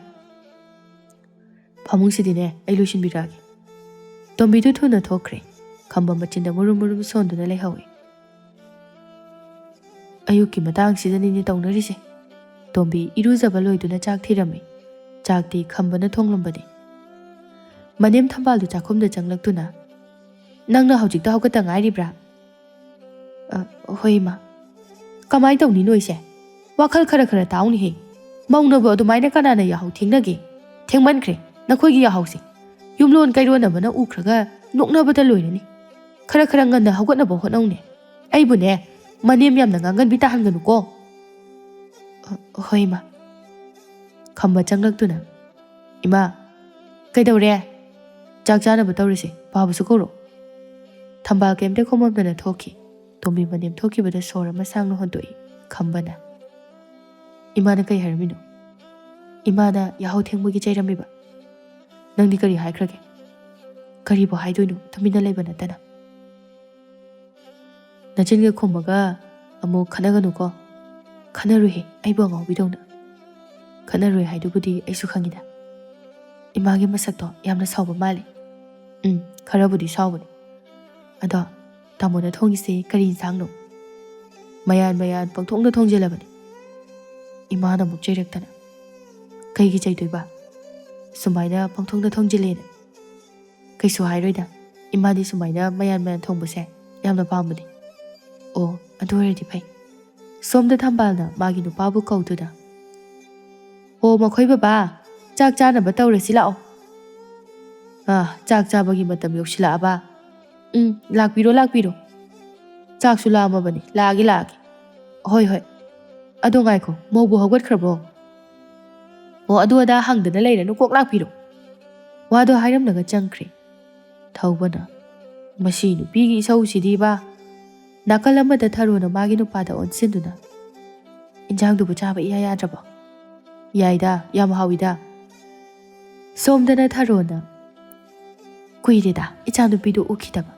"ꯐꯃꯨꯡꯁꯤꯗꯤꯅꯦ, ꯑꯩ ꯂꯣꯏꯁꯤꯟꯕꯤꯔꯛꯑꯒꯦ꯫" ꯇꯣꯝꯕꯤꯗꯨ ꯊꯨꯅ ꯊꯣꯛꯈ꯭ꯔꯦ꯫ ꯈꯝꯕ ꯃꯆꯤꯟꯗ ꯃꯨꯔꯨꯝ ꯃꯨꯔꯨꯝ ꯁꯣꯟꯗꯨꯅ ꯂꯩꯍꯧꯏ꯫ ꯑꯌꯨꯛꯀꯤ ꯃꯇꯥꯡꯁꯤꯗꯅꯤꯅꯦ ꯇꯧꯅꯔꯤꯁꯦ꯫ ꯇꯣꯝꯕꯤ ꯏꯔꯨꯖꯕ ꯂꯣꯏꯗꯨꯅ ꯆꯥꯛ ꯊꯤꯔꯝꯃꯤ꯫ ꯆꯥꯛꯇꯤ ꯈꯝꯕꯅ ꯊꯣꯡꯂꯝꯕꯅꯤ꯫ ꯃꯅꯦꯝ ꯊꯝꯕꯥꯜꯗꯨ ꯆꯥꯛꯈꯨꯝꯗ ꯆꯪꯂꯛꯇꯨꯅ, "ꯅꯪꯅ ꯍꯧꯖꯤꯛꯇ ꯍꯧꯒꯠꯇ ꯉꯥꯏꯔꯤꯕ꯭ꯔꯥ?" "ꯑ, ꯍꯣꯏ, ꯏꯃꯥ꯫" "ꯀꯃꯥꯏ ꯇꯧꯅꯤ ꯅꯣꯏꯁꯦ? ꯋꯥꯈꯜ ꯈꯔ ꯈꯔ ꯇꯥꯎꯅꯦꯍꯦ꯫ ꯃꯧꯅꯕꯨ ꯑꯗꯨꯃꯥꯏꯅ ꯀꯅꯥꯅ ꯌꯥꯍꯧ ꯊꯦꯡꯅꯒꯦ? ꯊꯦꯡꯃꯟꯈ꯭ꯔꯦ ꯅꯈꯣꯏꯒꯤ ꯌꯥꯍꯧꯁꯦ꯫ ꯌꯨꯝꯂꯣꯟ ꯀꯩꯔꯣꯟ ꯑꯃꯅ ꯎꯈ꯭ꯔꯒ ꯅꯣꯛꯅꯕꯗ ꯂꯣꯏꯔꯅꯤ꯫ ꯈꯔ ꯈꯔ ꯉꯟꯅ ꯍꯧꯒꯠꯅꯕ ꯍꯣꯠꯅꯧꯅꯦ꯫ ꯑꯩꯕꯨꯅꯦ, ꯃꯅꯦꯝ ꯌꯥꯝꯅ ꯉꯥꯡꯒꯟꯕꯤ ꯇꯥꯍꯟꯒꯅꯨꯀꯣ꯫ "ꯑ, ꯍꯣꯏ, ꯏꯃꯥ꯫" ꯈꯝꯕ ꯆꯪꯂꯛꯇꯨꯅ, "ꯏꯃꯥ, ꯀꯩꯗꯧꯔꯦ? ꯆꯥꯛ ꯆꯥꯅꯕ ꯇꯧꯔꯁꯦ, ꯄꯥꯕꯁꯨ ꯀꯧꯔꯣ꯫" ꯊꯝꯕꯥꯜ ꯀꯩꯝꯇ ꯈꯨꯝꯃꯝꯗꯅ ꯊꯣꯛꯈꯤ꯫ ꯇꯣꯝꯕꯤ ꯃꯅꯦꯝ ꯊꯣꯛꯈꯤꯕꯗ ꯁꯣꯔ ꯑꯃ ꯁꯥꯡꯅ ꯍꯣꯟꯗꯣꯛꯏ ꯈꯝꯕꯅ꯫ "ꯏꯃꯥꯅ ꯀꯩ ꯍꯥꯏꯔꯝꯃꯤꯅꯣ? ꯏꯃꯥꯅ ꯌꯥꯍꯧ ꯊꯦꯡꯕꯒꯤ ꯆꯩꯔꯝꯃꯤꯕ? ꯅꯪꯗꯤ ꯀꯔꯤ ꯍꯥꯏꯈ꯭ꯔꯒꯦ?" "ꯀꯔꯤꯕꯨ ꯍꯥꯏꯗꯣꯏꯅꯣ, ꯇꯨꯃꯤꯟꯅ ꯂꯩꯕ ꯅꯠꯇꯅ?" "ꯅꯆꯤꯟꯒ ꯈꯨꯝꯃꯒ ꯑꯃꯨꯛ ꯈꯠꯅꯒꯅꯨꯀꯣ꯫" "ꯈꯠꯅꯔꯨꯍꯦ, ꯑꯩꯕꯨ ꯑꯉꯥꯎꯕꯤꯗꯧꯅ꯫" "ꯈꯠꯅꯔꯣꯏ ꯍꯥꯏꯗꯨꯕꯨꯗꯤ ꯑꯩꯁꯨ ꯈꯪꯉꯤꯗ꯫ ꯏꯃꯥꯒꯤ ꯃꯁꯛꯇꯣ ꯌꯥꯝꯅ ꯁꯥꯎꯕ ꯃꯥꯜꯂꯦ꯫" "ꯎꯝ, ꯈꯔꯕꯨꯗꯤ ꯁꯥꯎꯕꯅꯦ꯫ ꯑꯗꯣ ꯇꯥꯃꯣꯅ ꯊꯣꯡꯉꯤꯁꯦ ꯀꯔꯤ ꯏꯟꯁꯥꯡꯅꯣ?" "ꯃꯌꯥꯟ ꯃꯌꯥꯟ ꯄꯪꯊꯣꯡꯗ ꯊꯣꯡꯖꯤꯜꯂꯕꯅꯤ꯫" ꯏꯃꯥꯅ ꯑꯃꯨꯛ ꯆꯩꯔꯛꯇꯅ, "ꯀꯩꯒꯤ ꯆꯩꯗꯣꯏꯕ? ꯁꯨꯃꯥꯏꯅ ꯄꯪꯊꯣꯡꯗ ꯊꯣꯡꯖꯤꯜꯂꯦꯅ?" "ꯀꯩꯁꯨ ꯍꯥꯏꯔꯣꯏꯗ, ꯏꯃꯥꯗꯤ ꯁꯨꯃꯥꯏꯅ ꯃꯌꯥꯟ ꯃꯌꯥꯟ ꯊꯣꯡꯕꯁꯦ ꯌꯥꯝꯅ ꯄꯥꯝꯕꯅꯦ꯫" "ꯑꯣ, ꯑꯗꯨ ꯑꯣꯏꯔꯗꯤ ꯐꯩ꯫" ꯁꯣꯝꯗ ꯊꯝꯕꯥꯜꯅ ꯃꯥꯒꯤ ꯅꯨꯄꯥꯕꯨ ꯀꯧꯗꯨꯅ, "ꯑꯣ, ꯃꯈꯣꯏ ꯕꯕꯥ, ꯆꯥꯛ ꯆꯥꯅꯕ ꯇꯧꯔꯁꯤ ꯂꯥꯛꯑꯣ꯫" "ꯑꯥ, ꯆꯥꯛ ꯆꯥꯕꯒꯤ ꯃꯇꯝ ꯌꯧꯁꯤꯜꯂꯛꯑꯕ?" "ꯎꯝ, ꯂꯥꯛꯄꯤꯔꯣ, ꯂꯥꯛꯄꯤꯔꯣ꯫ ꯆꯥꯛꯁꯨ ꯂꯥꯝꯃꯕꯅꯤ, ꯂꯥꯛꯑꯒꯦ, ꯂꯥꯛꯑꯒꯦ꯫" "ꯍꯣꯏ, ꯍꯣꯏ꯫ ꯑꯗꯣ ꯉꯥꯏꯈꯣ, ꯃꯧꯕꯨ ꯍꯧꯒꯠꯈ꯭ꯔꯕꯣ?" "ꯑꯣ, ꯑꯗꯨ ꯑꯗꯥ ꯍꯪꯗꯅ ꯂꯩꯔꯅꯨ, ꯀꯣꯛ ꯂꯥꯛꯄꯤꯔꯣ꯫" ꯋꯥꯗꯣ ꯍꯥꯏꯔꯝꯂꯒ ꯆꯪꯈ꯭ꯔꯦ ꯊꯧꯕꯅ꯫ "ꯃꯁꯤ ꯅꯨꯄꯤꯒꯤ ꯏꯁꯧꯁꯤꯗꯤꯕ꯫" ꯅꯥꯀꯜ ꯑꯃꯗ ꯊꯔꯣꯅ ꯃꯥꯒꯤ ꯅꯨꯄꯥꯗ ꯑꯣꯟꯁꯤꯟꯗꯨꯅ, "ꯏꯟꯖꯥꯡꯗꯨꯕꯨ ꯆꯥꯕ ꯏꯌꯥ ꯌꯥꯗ꯭ꯔꯕꯣ?" "ꯌꯥꯏꯗ, ꯌꯥꯝ ꯍꯥꯎꯏꯗ꯫" ꯁꯣꯝꯗꯅ ꯊꯔꯣꯅ, "ꯀꯨꯏꯔꯦꯗ ꯏꯆꯥꯅꯨꯄꯤꯗꯨ ꯎꯈꯤꯗꯕ꯫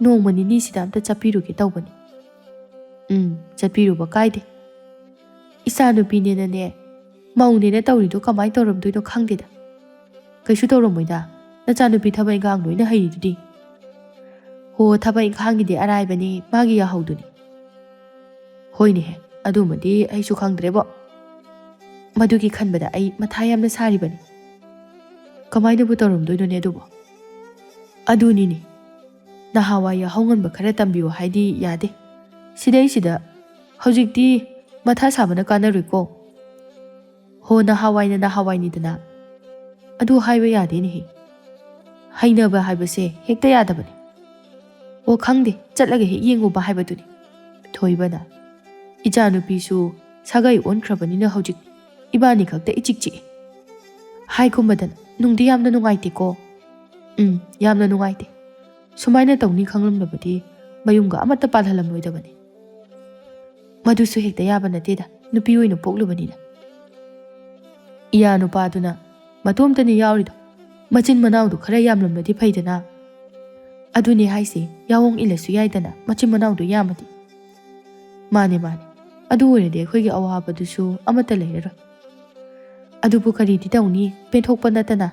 ꯅꯣꯡꯃ ꯅꯤꯅꯤꯁꯤꯗ ꯑꯝꯇ ꯆꯠꯄꯤꯔꯨꯒꯦ ꯇꯧꯕꯅꯤ꯫" "ꯎꯝ, ꯆꯠꯄꯤꯔꯨꯕ ꯀꯥꯏꯗꯦ꯫ ꯏꯆꯥꯅꯨꯄꯤꯅꯦꯅꯅꯦ, ꯃꯧꯅꯦꯅ ꯇꯧꯔꯤꯗꯣ ꯀꯃꯥꯏꯅ ꯇꯧꯔꯝꯗꯣꯏꯅꯣ ꯈꯪꯗꯦꯗ꯫" "ꯀꯩꯁꯨ ꯇꯧꯔꯝꯃꯣꯏꯗ, ꯅꯆꯥꯅꯨꯄꯤ ꯊꯕꯛ ꯏꯪꯈꯥꯡ ꯂꯣꯏꯅ ꯍꯩꯔꯤꯗꯨꯗꯤ꯫" "ꯍꯣ, ꯊꯕꯛ ꯏꯪꯈꯥꯡꯒꯤꯗꯤ ꯑꯔꯥꯏꯕꯅꯤ, ꯃꯥꯒꯤ ꯌꯥꯍꯧꯗꯨꯅꯤ꯫" "ꯍꯣꯏꯅꯦꯍꯦ, ꯑꯗꯨꯃꯗꯤ ꯑꯩꯁꯨ ꯈꯪꯗ꯭ꯔꯦꯕꯣ꯫ ꯃꯗꯨꯒꯤ ꯈꯟꯕꯗ ꯑꯩ ꯃꯊꯥ ꯌꯥꯝꯅ ꯁꯥꯔꯤꯕꯅꯤ꯫ ꯀꯃꯥꯏꯅꯕꯨ ꯇꯧꯔꯝꯗꯣꯏꯅꯣꯅꯦ ꯑꯗꯨꯕꯣ?" "ꯑꯗꯨꯅꯤꯅꯦ, ꯅꯍꯥꯟꯋꯥꯏ ꯌꯥꯍꯧ ꯉꯟꯕ ꯈꯔ ꯇꯝꯕꯤꯌꯨ ꯍꯥꯏꯗꯤ ꯌꯥꯗꯦ꯫ ꯁꯤꯗꯩꯁꯤꯗ ꯍꯧꯖꯤꯛꯇꯤ ꯃꯊꯥ ꯁꯥꯕꯅ ꯀꯥꯟꯅꯔꯣꯏꯀꯣ꯫" "ꯍꯣ, ꯅꯍꯥꯟꯋꯥꯏꯅ ꯅꯍꯥꯟꯋꯥꯏꯅꯤꯗꯅ꯫" "ꯑꯗꯨ ꯍꯥꯏꯕ ꯌꯥꯗꯦꯅꯦꯍꯦ꯫ ꯍꯩꯅꯕ ꯍꯥꯏꯕꯁꯦ ꯍꯦꯛꯇ ꯌꯥꯗꯕꯅꯤ꯫" "ꯑꯣ, ꯈꯪꯗꯦ, ꯆꯠꯂꯒ ꯍꯦꯛ ꯌꯦꯡꯉꯨꯕ ꯍꯥꯏꯕꯗꯨꯅꯤ꯫" "ꯊꯨ, ꯊꯣꯏꯕꯅ, "ꯏꯆꯥꯅꯨꯄꯤꯁꯨ ꯁꯥꯒꯩ ꯑꯣꯟꯈ꯭ꯔꯕꯅꯤꯅ ꯍꯧꯖꯤꯛ ꯏꯕꯥꯅꯤ ꯈꯛꯇ ꯏꯆꯤꯛ ꯆꯤꯛꯏ꯫ ꯍꯥꯏꯒꯨꯝꯕꯗꯅ ꯅꯨꯡꯗꯤ ꯌꯥꯝꯅ ꯅꯨꯡꯉꯥꯏꯇꯦꯀꯣ꯫" "ꯎꯝ, ꯌꯥꯝꯅ ꯅꯨꯡꯉꯥꯏꯇꯦ꯫ ꯁꯨꯃꯥꯏꯅ ꯇꯧꯅꯤ ꯈꯪꯂꯝꯂꯕꯗꯤ ꯃꯌꯨꯝꯒ ꯑꯃꯠꯇ ꯄꯥꯜꯍꯜꯂꯝꯂꯣꯏꯗꯕꯅꯤ꯫ ꯃꯗꯨꯁꯨ ꯍꯦꯛꯇ ꯌꯥꯕ ꯅꯠꯇꯦꯗ, ꯅꯨꯄꯤ ꯑꯣꯏꯅ ꯄꯣꯛꯂꯨꯕꯅꯤꯅ꯫" ꯏꯌꯥ ꯅꯨꯄꯥꯗꯨꯅ ꯃꯇꯣꯝꯇꯅꯤ ꯌꯥꯎꯔꯤꯗꯣ꯫ ꯃꯆꯤꯟ ꯃꯅꯥꯎꯗꯨ ꯈꯔ ꯌꯥꯝꯂꯝꯂꯗꯤ ꯐꯩꯗꯅ꯫ ꯑꯗꯨꯅꯦ ꯍꯥꯏꯁꯦ, ꯌꯥꯑꯣꯡ ꯏꯜꯂꯁꯨ ꯌꯥꯏꯗꯅ, ꯃꯆꯤꯟ ꯃꯅꯥꯎꯗꯨ ꯌꯥꯝꯃꯗꯤ꯫ ꯃꯥꯅꯦ, ꯃꯥꯅꯦ꯫ ꯑꯗꯨ ꯑꯣꯏꯔꯗꯤ ꯑꯩꯈꯣꯏꯒꯤ ꯑꯋꯥꯕꯗꯨꯁꯨ ꯑꯃꯠꯇ ꯂꯩꯔꯔꯣꯏ꯫ ꯑꯗꯨꯕꯨ ꯀꯔꯤꯗꯤ ꯇꯧꯅꯤ, ꯄꯦꯟꯊꯣꯛꯄ ꯅꯠꯇꯅ꯫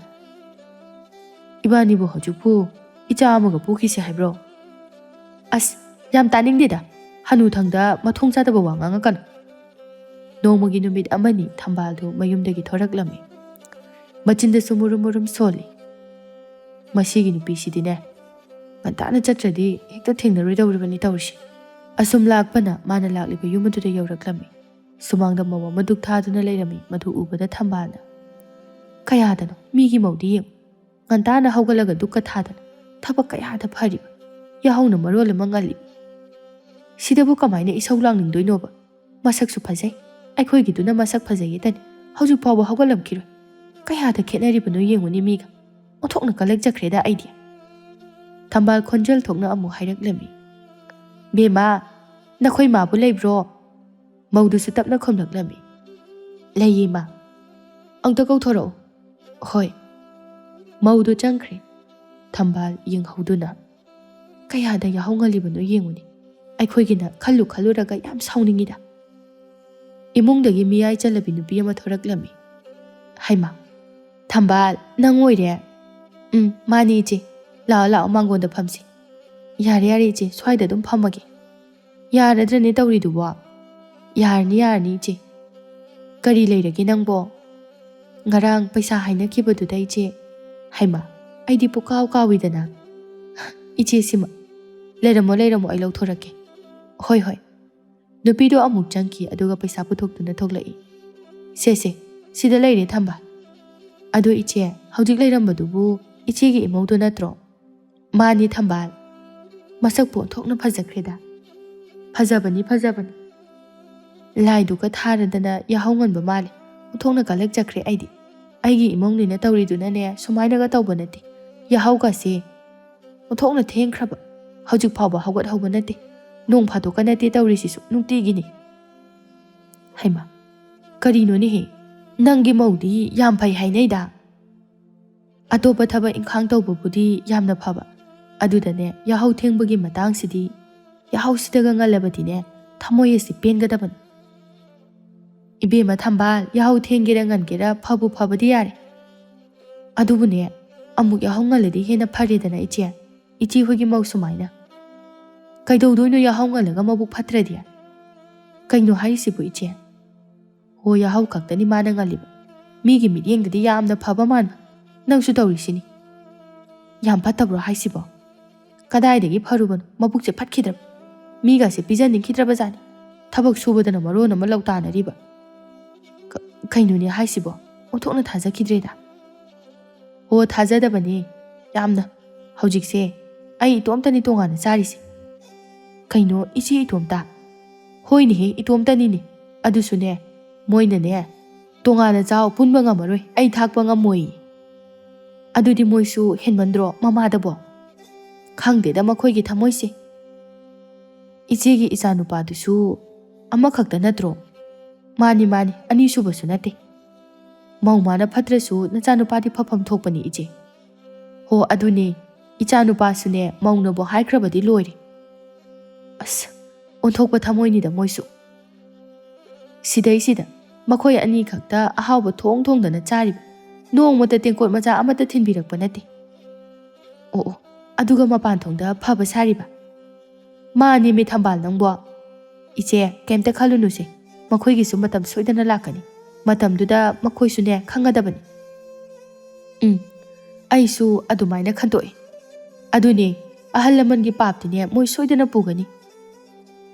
ꯏꯕꯥꯅꯤꯕꯨ ꯍꯧꯖꯤꯛꯄꯨ ꯏꯆꯥ ꯑꯃꯒ ꯄꯣꯛꯈꯤꯁꯦ ꯍꯥꯏꯕ꯭ꯔꯣ? ꯑꯁ, ꯌꯥꯝ ꯇꯥꯅꯤꯡꯗꯦꯗ꯫ ꯍꯅꯨꯊꯪꯗ ꯃꯊꯣꯡ ꯆꯥꯗꯕ ꯋꯥ ꯉꯥꯡꯉꯛꯀꯅꯨ꯫ ꯅꯣꯡꯃꯒꯤ ꯅꯨꯃꯤꯠ ꯑꯃꯅꯤ ꯊꯝꯕꯥꯜꯗꯨ ꯃꯌꯨꯝꯗꯒꯤ ꯊꯣꯔꯛꯂꯝꯃꯤ꯫ ꯃꯆꯤꯟꯗꯁꯨ ꯃꯨꯔꯨꯝ ꯃꯨꯔꯨꯝ ꯁꯣꯜꯂꯤ꯫ "ꯃꯁꯤꯒꯤ ꯅꯨꯄꯤꯁꯤꯗꯤꯅꯦ, ꯉꯟꯇꯥꯅ ꯆꯠꯇ꯭ꯔꯗꯤ ꯍꯦꯛꯇ ꯊꯦꯡꯅꯔꯣꯏꯗꯧꯔꯤꯕꯅꯤ ꯇꯧꯔꯤꯁꯤ꯫" ꯑꯁꯨꯝ ꯂꯥꯛꯄꯅ ꯃꯥꯅ ꯂꯥꯛꯂꯤꯕ ꯌꯨꯝ ꯑꯗꯨꯗ ꯌꯧꯔꯛꯂꯝꯃꯤ꯫ ꯁꯨꯃꯥꯡꯗ ꯃꯧ ꯑꯃ ꯗꯨꯛ ꯊꯥꯗꯨꯅ ꯂꯩꯔꯝꯃꯤ꯫ ꯃꯗꯨ ꯎꯕꯗ ꯊꯝꯕꯥꯜꯅ, "ꯀꯌꯥꯗꯅꯣ ꯃꯤꯒꯤ ꯃꯧꯗꯤ ꯌꯦꯡꯉꯨ, ꯉꯟꯇꯥꯅ ꯍꯧꯒꯠꯂꯒ ꯗꯨꯛꯀ ꯊꯥꯗꯅ ꯊꯕꯛ ꯀꯌꯥꯗ ꯐꯔꯤꯕ, ꯌꯥꯍꯧꯅ ꯃꯔꯣꯜ ꯑꯃ ꯉꯜꯂꯤ꯫ ꯁꯤꯗꯕꯨ ꯀꯃꯥꯏꯅ ꯏꯁꯧ ꯂꯥꯡꯅꯤꯡꯗꯣꯏꯅꯣꯕ? ꯃꯁꯛꯁꯨ ꯐꯖꯩ, ꯑꯩꯈꯣꯏꯒꯤꯗꯨꯅ ꯃꯁꯛ ꯐꯖꯩꯌꯦꯇꯅꯤ, ꯍꯧꯖꯤꯛ ꯐꯥꯎꯕ ꯍꯧꯒꯠꯂꯝꯈꯤꯔꯣꯏ꯫ ꯀꯌꯥꯗ ꯈꯦꯠꯅꯔꯤꯕꯅꯣ ꯌꯦꯡꯉꯨꯅꯦ ꯃꯤꯒ꯫ ꯑꯣꯟꯊꯣꯛꯅ ꯀꯂꯛꯆꯈ꯭ꯔꯦꯗ ꯑꯩꯗꯤ꯫" ꯊꯝꯕꯥꯜ ꯈꯣꯟꯖꯦꯜ ꯊꯣꯛꯅ ꯑꯃꯨꯛ ꯍꯥꯏꯔꯛꯂꯝꯃꯤ, "ꯕꯦꯝꯃ, ꯅꯈꯣꯏ ꯃꯥꯕꯨ ꯂꯩꯕ꯭ꯔꯣ?" ꯃꯧꯗꯨꯁꯨ ꯇꯞꯅ ꯈꯨꯝꯂꯛꯂꯝꯃꯤ, "ꯂꯩꯌꯦ ꯃꯥ꯫ ꯑꯝꯇ ꯀꯧꯊꯣꯔꯛꯎ꯫" "ꯍꯣꯏ꯫" ꯃꯧꯗꯨ ꯆꯪꯈ꯭ꯔꯦ꯫ ꯊꯝꯕꯥꯜ ꯌꯦꯡꯍꯧꯗꯨꯅ, "ꯀꯌꯥꯗ ꯌꯥꯍꯧ ꯉꯜꯂꯤꯕꯅꯣ ꯌꯦꯡꯉꯨꯅꯦ꯫ ꯑꯩꯈꯣꯏꯒꯤꯅ ꯈꯜꯂꯨ ꯈꯜꯂꯨꯔꯒ ꯌꯥꯝ ꯁꯥꯎꯅꯤꯡꯉꯤꯗ꯫" ꯏꯃꯨꯡꯗꯒꯤ ꯃꯤꯌꯥꯏ ꯆꯜꯂꯕꯤ ꯅꯨꯄꯤ ꯑꯃ ꯊꯣꯔꯛꯂꯝꯃꯤ꯫ "ꯍꯩꯃꯥ, ꯊꯝꯕꯥꯜ, ꯅꯪ ꯑꯣꯏꯔꯦ?" "ꯎꯝ, ꯃꯥꯅꯤ ꯏꯆꯦ꯫ ꯂꯥꯛꯑꯣ, ꯂꯥꯛꯑꯣ, ꯃꯥꯡꯒꯣꯟꯗ ꯐꯝꯁꯤ꯫" "ꯌꯥꯔꯦ, ꯌꯥꯔꯦ ꯏꯆꯦ, ꯁ꯭ꯋꯥꯏꯗ ꯑꯗꯨꯝ ꯐꯝꯃꯒꯦ꯫" "ꯌꯥꯔꯗ꯭ꯔꯅꯦ ꯇꯧꯔꯤꯗꯨꯕꯣ?" "ꯌꯥꯔꯅꯤ, ꯌꯥꯔꯅꯤ ꯏꯆꯦ꯫ ꯀꯔꯤ ꯂꯩꯔꯒꯦ ꯅꯪꯕꯣ?" "ꯉꯔꯥꯡ ꯄꯩꯁꯥ ꯍꯥꯏꯅꯈꯤꯕꯗꯨꯗ ꯏꯆꯦ꯫" "ꯍꯩꯃꯥ, ꯑꯩꯗꯤ ꯄꯨꯀꯥꯎ ꯀꯥꯎꯏꯗꯅ꯫" "ꯏꯆꯦ ꯁꯤꯃ꯫ ꯂꯩꯔꯝꯃꯣ, ꯂꯩꯔꯝꯃꯣ, ꯑꯩ ꯂꯧꯊꯣꯔꯛꯀꯦ꯫" "ꯍꯣꯏ, ꯍꯣꯏ꯫" ꯅꯨꯄꯤꯗꯣ ꯑꯃꯨꯛ ꯆꯪꯈꯤ, ꯑꯗꯨꯒ ꯄꯩꯁꯥ ꯄꯨꯊꯣꯛꯇꯨꯅ ꯊꯣꯛꯂꯛꯏ꯫ "ꯁꯦ, ꯁꯦ, ꯁꯤꯗ ꯂꯩꯔꯦ ꯊꯝꯕꯥꯜ꯫" "ꯑꯗꯣ ꯏꯆꯦ, ꯍꯧꯖꯤꯛ ꯂꯩꯔꯝꯕꯗꯨꯕꯨ ꯏꯆꯦꯒꯤ ꯏꯃꯧꯗꯣ ꯅꯠꯇ꯭ꯔꯣ?" "ꯃꯥꯅꯤ ꯊꯝꯕꯥꯜ꯫ ꯃꯁꯛꯄꯨ ꯑꯣꯟꯊꯣꯛꯅ ꯐꯖꯈ꯭ꯔꯦꯗ꯫" "ꯐꯖꯕꯅꯤ, ꯐꯖꯕꯅꯤ꯫ ꯂꯥꯏꯗꯨꯒ ꯊꯥꯔꯗꯅ ꯌꯥꯍꯧ ꯉꯟꯕ ꯃꯥꯜꯂꯦ꯫ ꯑꯣꯟꯊꯣꯛꯅ ꯀꯂꯛꯆꯈ꯭ꯔꯦ ꯑꯩꯗꯤ꯫ ꯑꯩꯒꯤ ꯏꯃꯧꯅꯦꯅ ꯇꯧꯔꯤꯗꯨꯅꯅꯦ ꯁꯨꯃꯥꯏꯅꯒ ꯇꯧꯕ ꯅꯠꯇꯦ꯫ ꯌꯥꯍꯧꯒꯁꯦ ꯑꯣꯟꯊꯣꯛꯅ ꯊꯦꯡꯈ꯭ꯔꯕ꯫ ꯍꯧꯖꯤꯛ ꯐꯥꯎꯕ ꯍꯧꯒꯠꯍꯧꯕ ꯅꯠꯇꯦ꯫ ꯅꯣꯡ ꯐꯥꯗꯣꯛꯀ ꯅꯠꯇꯦ ꯇꯧꯔꯤꯁꯤꯁꯨ, ꯅꯨꯡꯇꯤꯒꯤꯅꯤ꯫" ꯍꯩꯃꯥ, ꯀꯔꯤꯅꯣꯅꯦꯍꯦ? ꯅꯪꯒꯤ ꯃꯧꯗꯤ ꯌꯥꯝ ꯐꯩ ꯍꯥꯏꯅꯩꯗ꯫ ꯑꯇꯣꯞꯄ ꯊꯕꯛ ꯏꯪꯈꯥꯡ ꯇꯧꯕꯕꯨꯗꯤ ꯌꯥꯝꯅ ꯐꯕ, ꯑꯗꯨꯗꯅꯦ, ꯌꯥꯍꯧ ꯊꯦꯡꯕꯒꯤ ꯃꯇꯥꯡꯁꯤꯗꯤ, ꯌꯥꯍꯧꯁꯤꯗꯒ ꯉꯜꯂꯕꯗꯤꯅꯦ, ꯊꯃꯣꯏ ꯑꯁꯤ ꯄꯦꯟꯒꯗꯕꯅꯤ꯫ ꯏꯕꯦꯝꯃ ꯊꯝꯕꯥꯜ, ꯌꯥꯍꯧ ꯊꯦꯡꯒꯦꯔꯥ ꯉꯟꯒꯦꯔꯥ ꯐꯕꯨ ꯐꯕꯗꯤ ꯌꯥꯔꯦ꯫ ꯑꯗꯨꯕꯨꯅꯦ, ꯑꯃꯨꯛ ꯌꯥꯍꯧ ꯉꯜꯂꯗꯤ ꯍꯦꯟꯅ ꯐꯔꯦꯗꯅ ꯏꯆꯦ, ꯏꯆꯦ ꯍꯣꯏꯒꯤ ꯃꯧ ꯁꯨꯃꯥꯏꯅ꯫ ꯀꯩꯗꯧꯗꯣꯏꯅꯣ ꯌꯥꯍꯧ ꯉꯜꯂꯒ ꯃꯕꯨꯛ ꯐꯠꯇ꯭ꯔꯗꯤ? ꯀꯩꯅꯣ ꯍꯥꯏꯔꯤꯁꯤꯕꯨ ꯏꯆꯦ? ꯍꯣ, ꯌꯥꯍꯧ ꯈꯛꯇꯅꯤ ꯃꯥꯅ ꯉꯜꯂꯤꯕ꯫ ꯃꯤꯒꯤ ꯃꯤꯠꯌꯦꯡꯗꯗꯤ ꯌꯥꯝꯅ ꯐꯕ ꯃꯥꯟꯕ꯫ ꯅꯪꯁꯨ ꯇꯧꯔꯤꯁꯤꯅꯤ꯫ ꯌꯥꯝ ꯐꯠꯇꯕ꯭ꯔꯣ ꯍꯥꯏꯁꯤꯕꯣ? ꯀꯗꯥꯏꯗꯒꯤ ꯐꯔꯨꯕꯅꯣ? ꯃꯕꯨꯛꯁꯦ ꯐꯠꯈꯤꯗ꯭ꯔꯕ꯫ ꯃꯤꯒꯁꯦ ꯄꯤꯖꯅꯤꯡꯈꯤꯗ꯭ꯔꯕ ꯖꯥꯠꯅꯤ꯫ ꯊꯕꯛ ꯁꯨꯕꯗꯅ ꯃꯔꯣꯟ ꯑꯃ ꯂꯧ ꯇꯥꯅꯔꯤꯕ꯫ ꯀ-, ꯀꯩꯅꯣꯅꯦ ꯍꯥꯏꯁꯤꯕꯣ? ꯑꯣꯟꯊꯣꯛꯅ ꯊꯥꯖꯈꯤꯗ꯭ꯔꯦꯗ꯫ ꯍꯣ, ꯊꯥꯖꯗꯕꯅꯦ ꯌꯥꯝꯅ꯫ ꯍꯧꯖꯤꯛꯁꯦ ꯑꯩ ꯏꯇꯣꯝꯇꯅꯤ ꯇꯣꯉꯥꯟꯅ ꯆꯥꯔꯤꯁꯦ꯫ ꯀꯩꯅꯣ, ꯏꯆꯦ ꯏꯇꯣꯝꯇ? ꯍꯣꯏꯅꯦꯍꯦ, ꯏꯇꯣꯝꯇꯅꯤꯅꯦ꯫ ꯑꯗꯨꯁꯨꯅꯦ, ꯃꯣꯏꯅꯅꯦ, "ꯇꯣꯉꯥꯟꯅ ꯆꯥꯎ, ꯄꯨꯟꯕ ꯉꯝꯃꯔꯣꯏ, ꯑꯩ ꯊꯥꯛꯄ ꯉꯝꯃꯣꯏ"꯫ ꯑꯗꯨꯗꯤ ꯃꯣꯏꯁꯨ ꯍꯦꯟꯃꯟꯗ꯭ꯔꯣ ꯃꯃꯥꯗꯕꯣ? ꯈꯪꯗꯦꯗ ꯃꯈꯣꯏꯒꯤ ꯊꯃꯣꯏꯁꯦ꯫ ꯏꯆꯦꯒꯤ ꯏꯆꯥꯅꯨꯄꯥꯗꯨꯁꯨ ꯑꯃꯈꯛꯇ ꯅꯠꯇ꯭ꯔꯣ? ꯃꯥꯅꯤ, ꯃꯥꯅꯤ, ꯑꯅꯤꯁꯨꯕꯁꯨ ꯅꯠꯇꯦ꯫ ꯃꯧ ꯃꯥꯅ ꯐꯠꯇ꯭ꯔꯁꯨ ꯅꯆꯥꯅꯨꯄꯥꯗꯤ ꯐꯐꯝ ꯊꯣꯛꯄꯅꯤ ꯏꯆꯦ꯫ ꯍꯣ, ꯑꯗꯨꯅꯦ, ꯏꯆꯥꯅꯨꯄꯥꯁꯨꯅꯦ ꯃꯧꯅꯕꯨ ꯍꯥꯏꯈ꯭ꯔꯕꯗꯤ ꯂꯣꯏꯔꯦ꯫ ꯑꯁ, ꯑꯣꯟꯊꯣꯛꯄ ꯊꯃꯣꯏꯅꯤꯗ ꯃꯣꯏꯁꯨ꯫ ꯁꯤꯗꯩꯁꯤꯗ ꯃꯈꯣꯏ ꯑꯅꯤꯈꯛꯇ ꯑꯍꯥꯎꯕ ꯊꯣꯡ ꯊꯣꯡꯗꯅ ꯆꯥꯔꯤꯕ, ꯅꯣꯡꯃꯇ ꯇꯦꯡꯀꯣꯠ ꯃꯆꯥ ꯑꯃꯠꯇ ꯊꯤꯟꯕꯤꯔꯛꯄ ꯅꯠꯇꯦ꯫ ꯑꯣ, ꯑꯣ, ꯑꯗꯨꯒ ꯃꯄꯥꯟ ꯊꯣꯡꯗ ꯐꯕ ꯁꯥꯔꯤꯕ꯫ ꯃꯥꯅꯦꯃꯤ ꯊꯝꯕꯥꯜ ꯅꯪꯕꯣ꯫ ꯏꯆꯦ, ꯀꯩꯝꯇ ꯈꯜꯂꯨꯅꯨꯁꯦ, ꯃꯈꯣꯏꯒꯤꯁꯨ ꯃꯇꯝ ꯁꯣꯏꯗꯅ ꯂꯥꯛꯀꯅꯤ꯫ ꯃꯇꯝꯗꯨꯗ ꯃꯈꯣꯏꯁꯨꯅꯦ ꯈꯪꯒꯗꯕꯅꯤ꯫ ꯎꯝ, ꯑꯩꯁꯨ ꯑꯗꯨꯃꯥꯏꯅ ꯈꯟꯗꯣꯛꯑꯦ꯫ ꯑꯗꯨꯅꯦ, ꯑꯍꯜ ꯂꯃꯟꯒꯤ ꯄꯥꯞꯇꯤꯅꯦ ꯃꯣꯏ ꯁꯣꯏꯗꯅ ꯄꯨꯒꯅꯤ꯫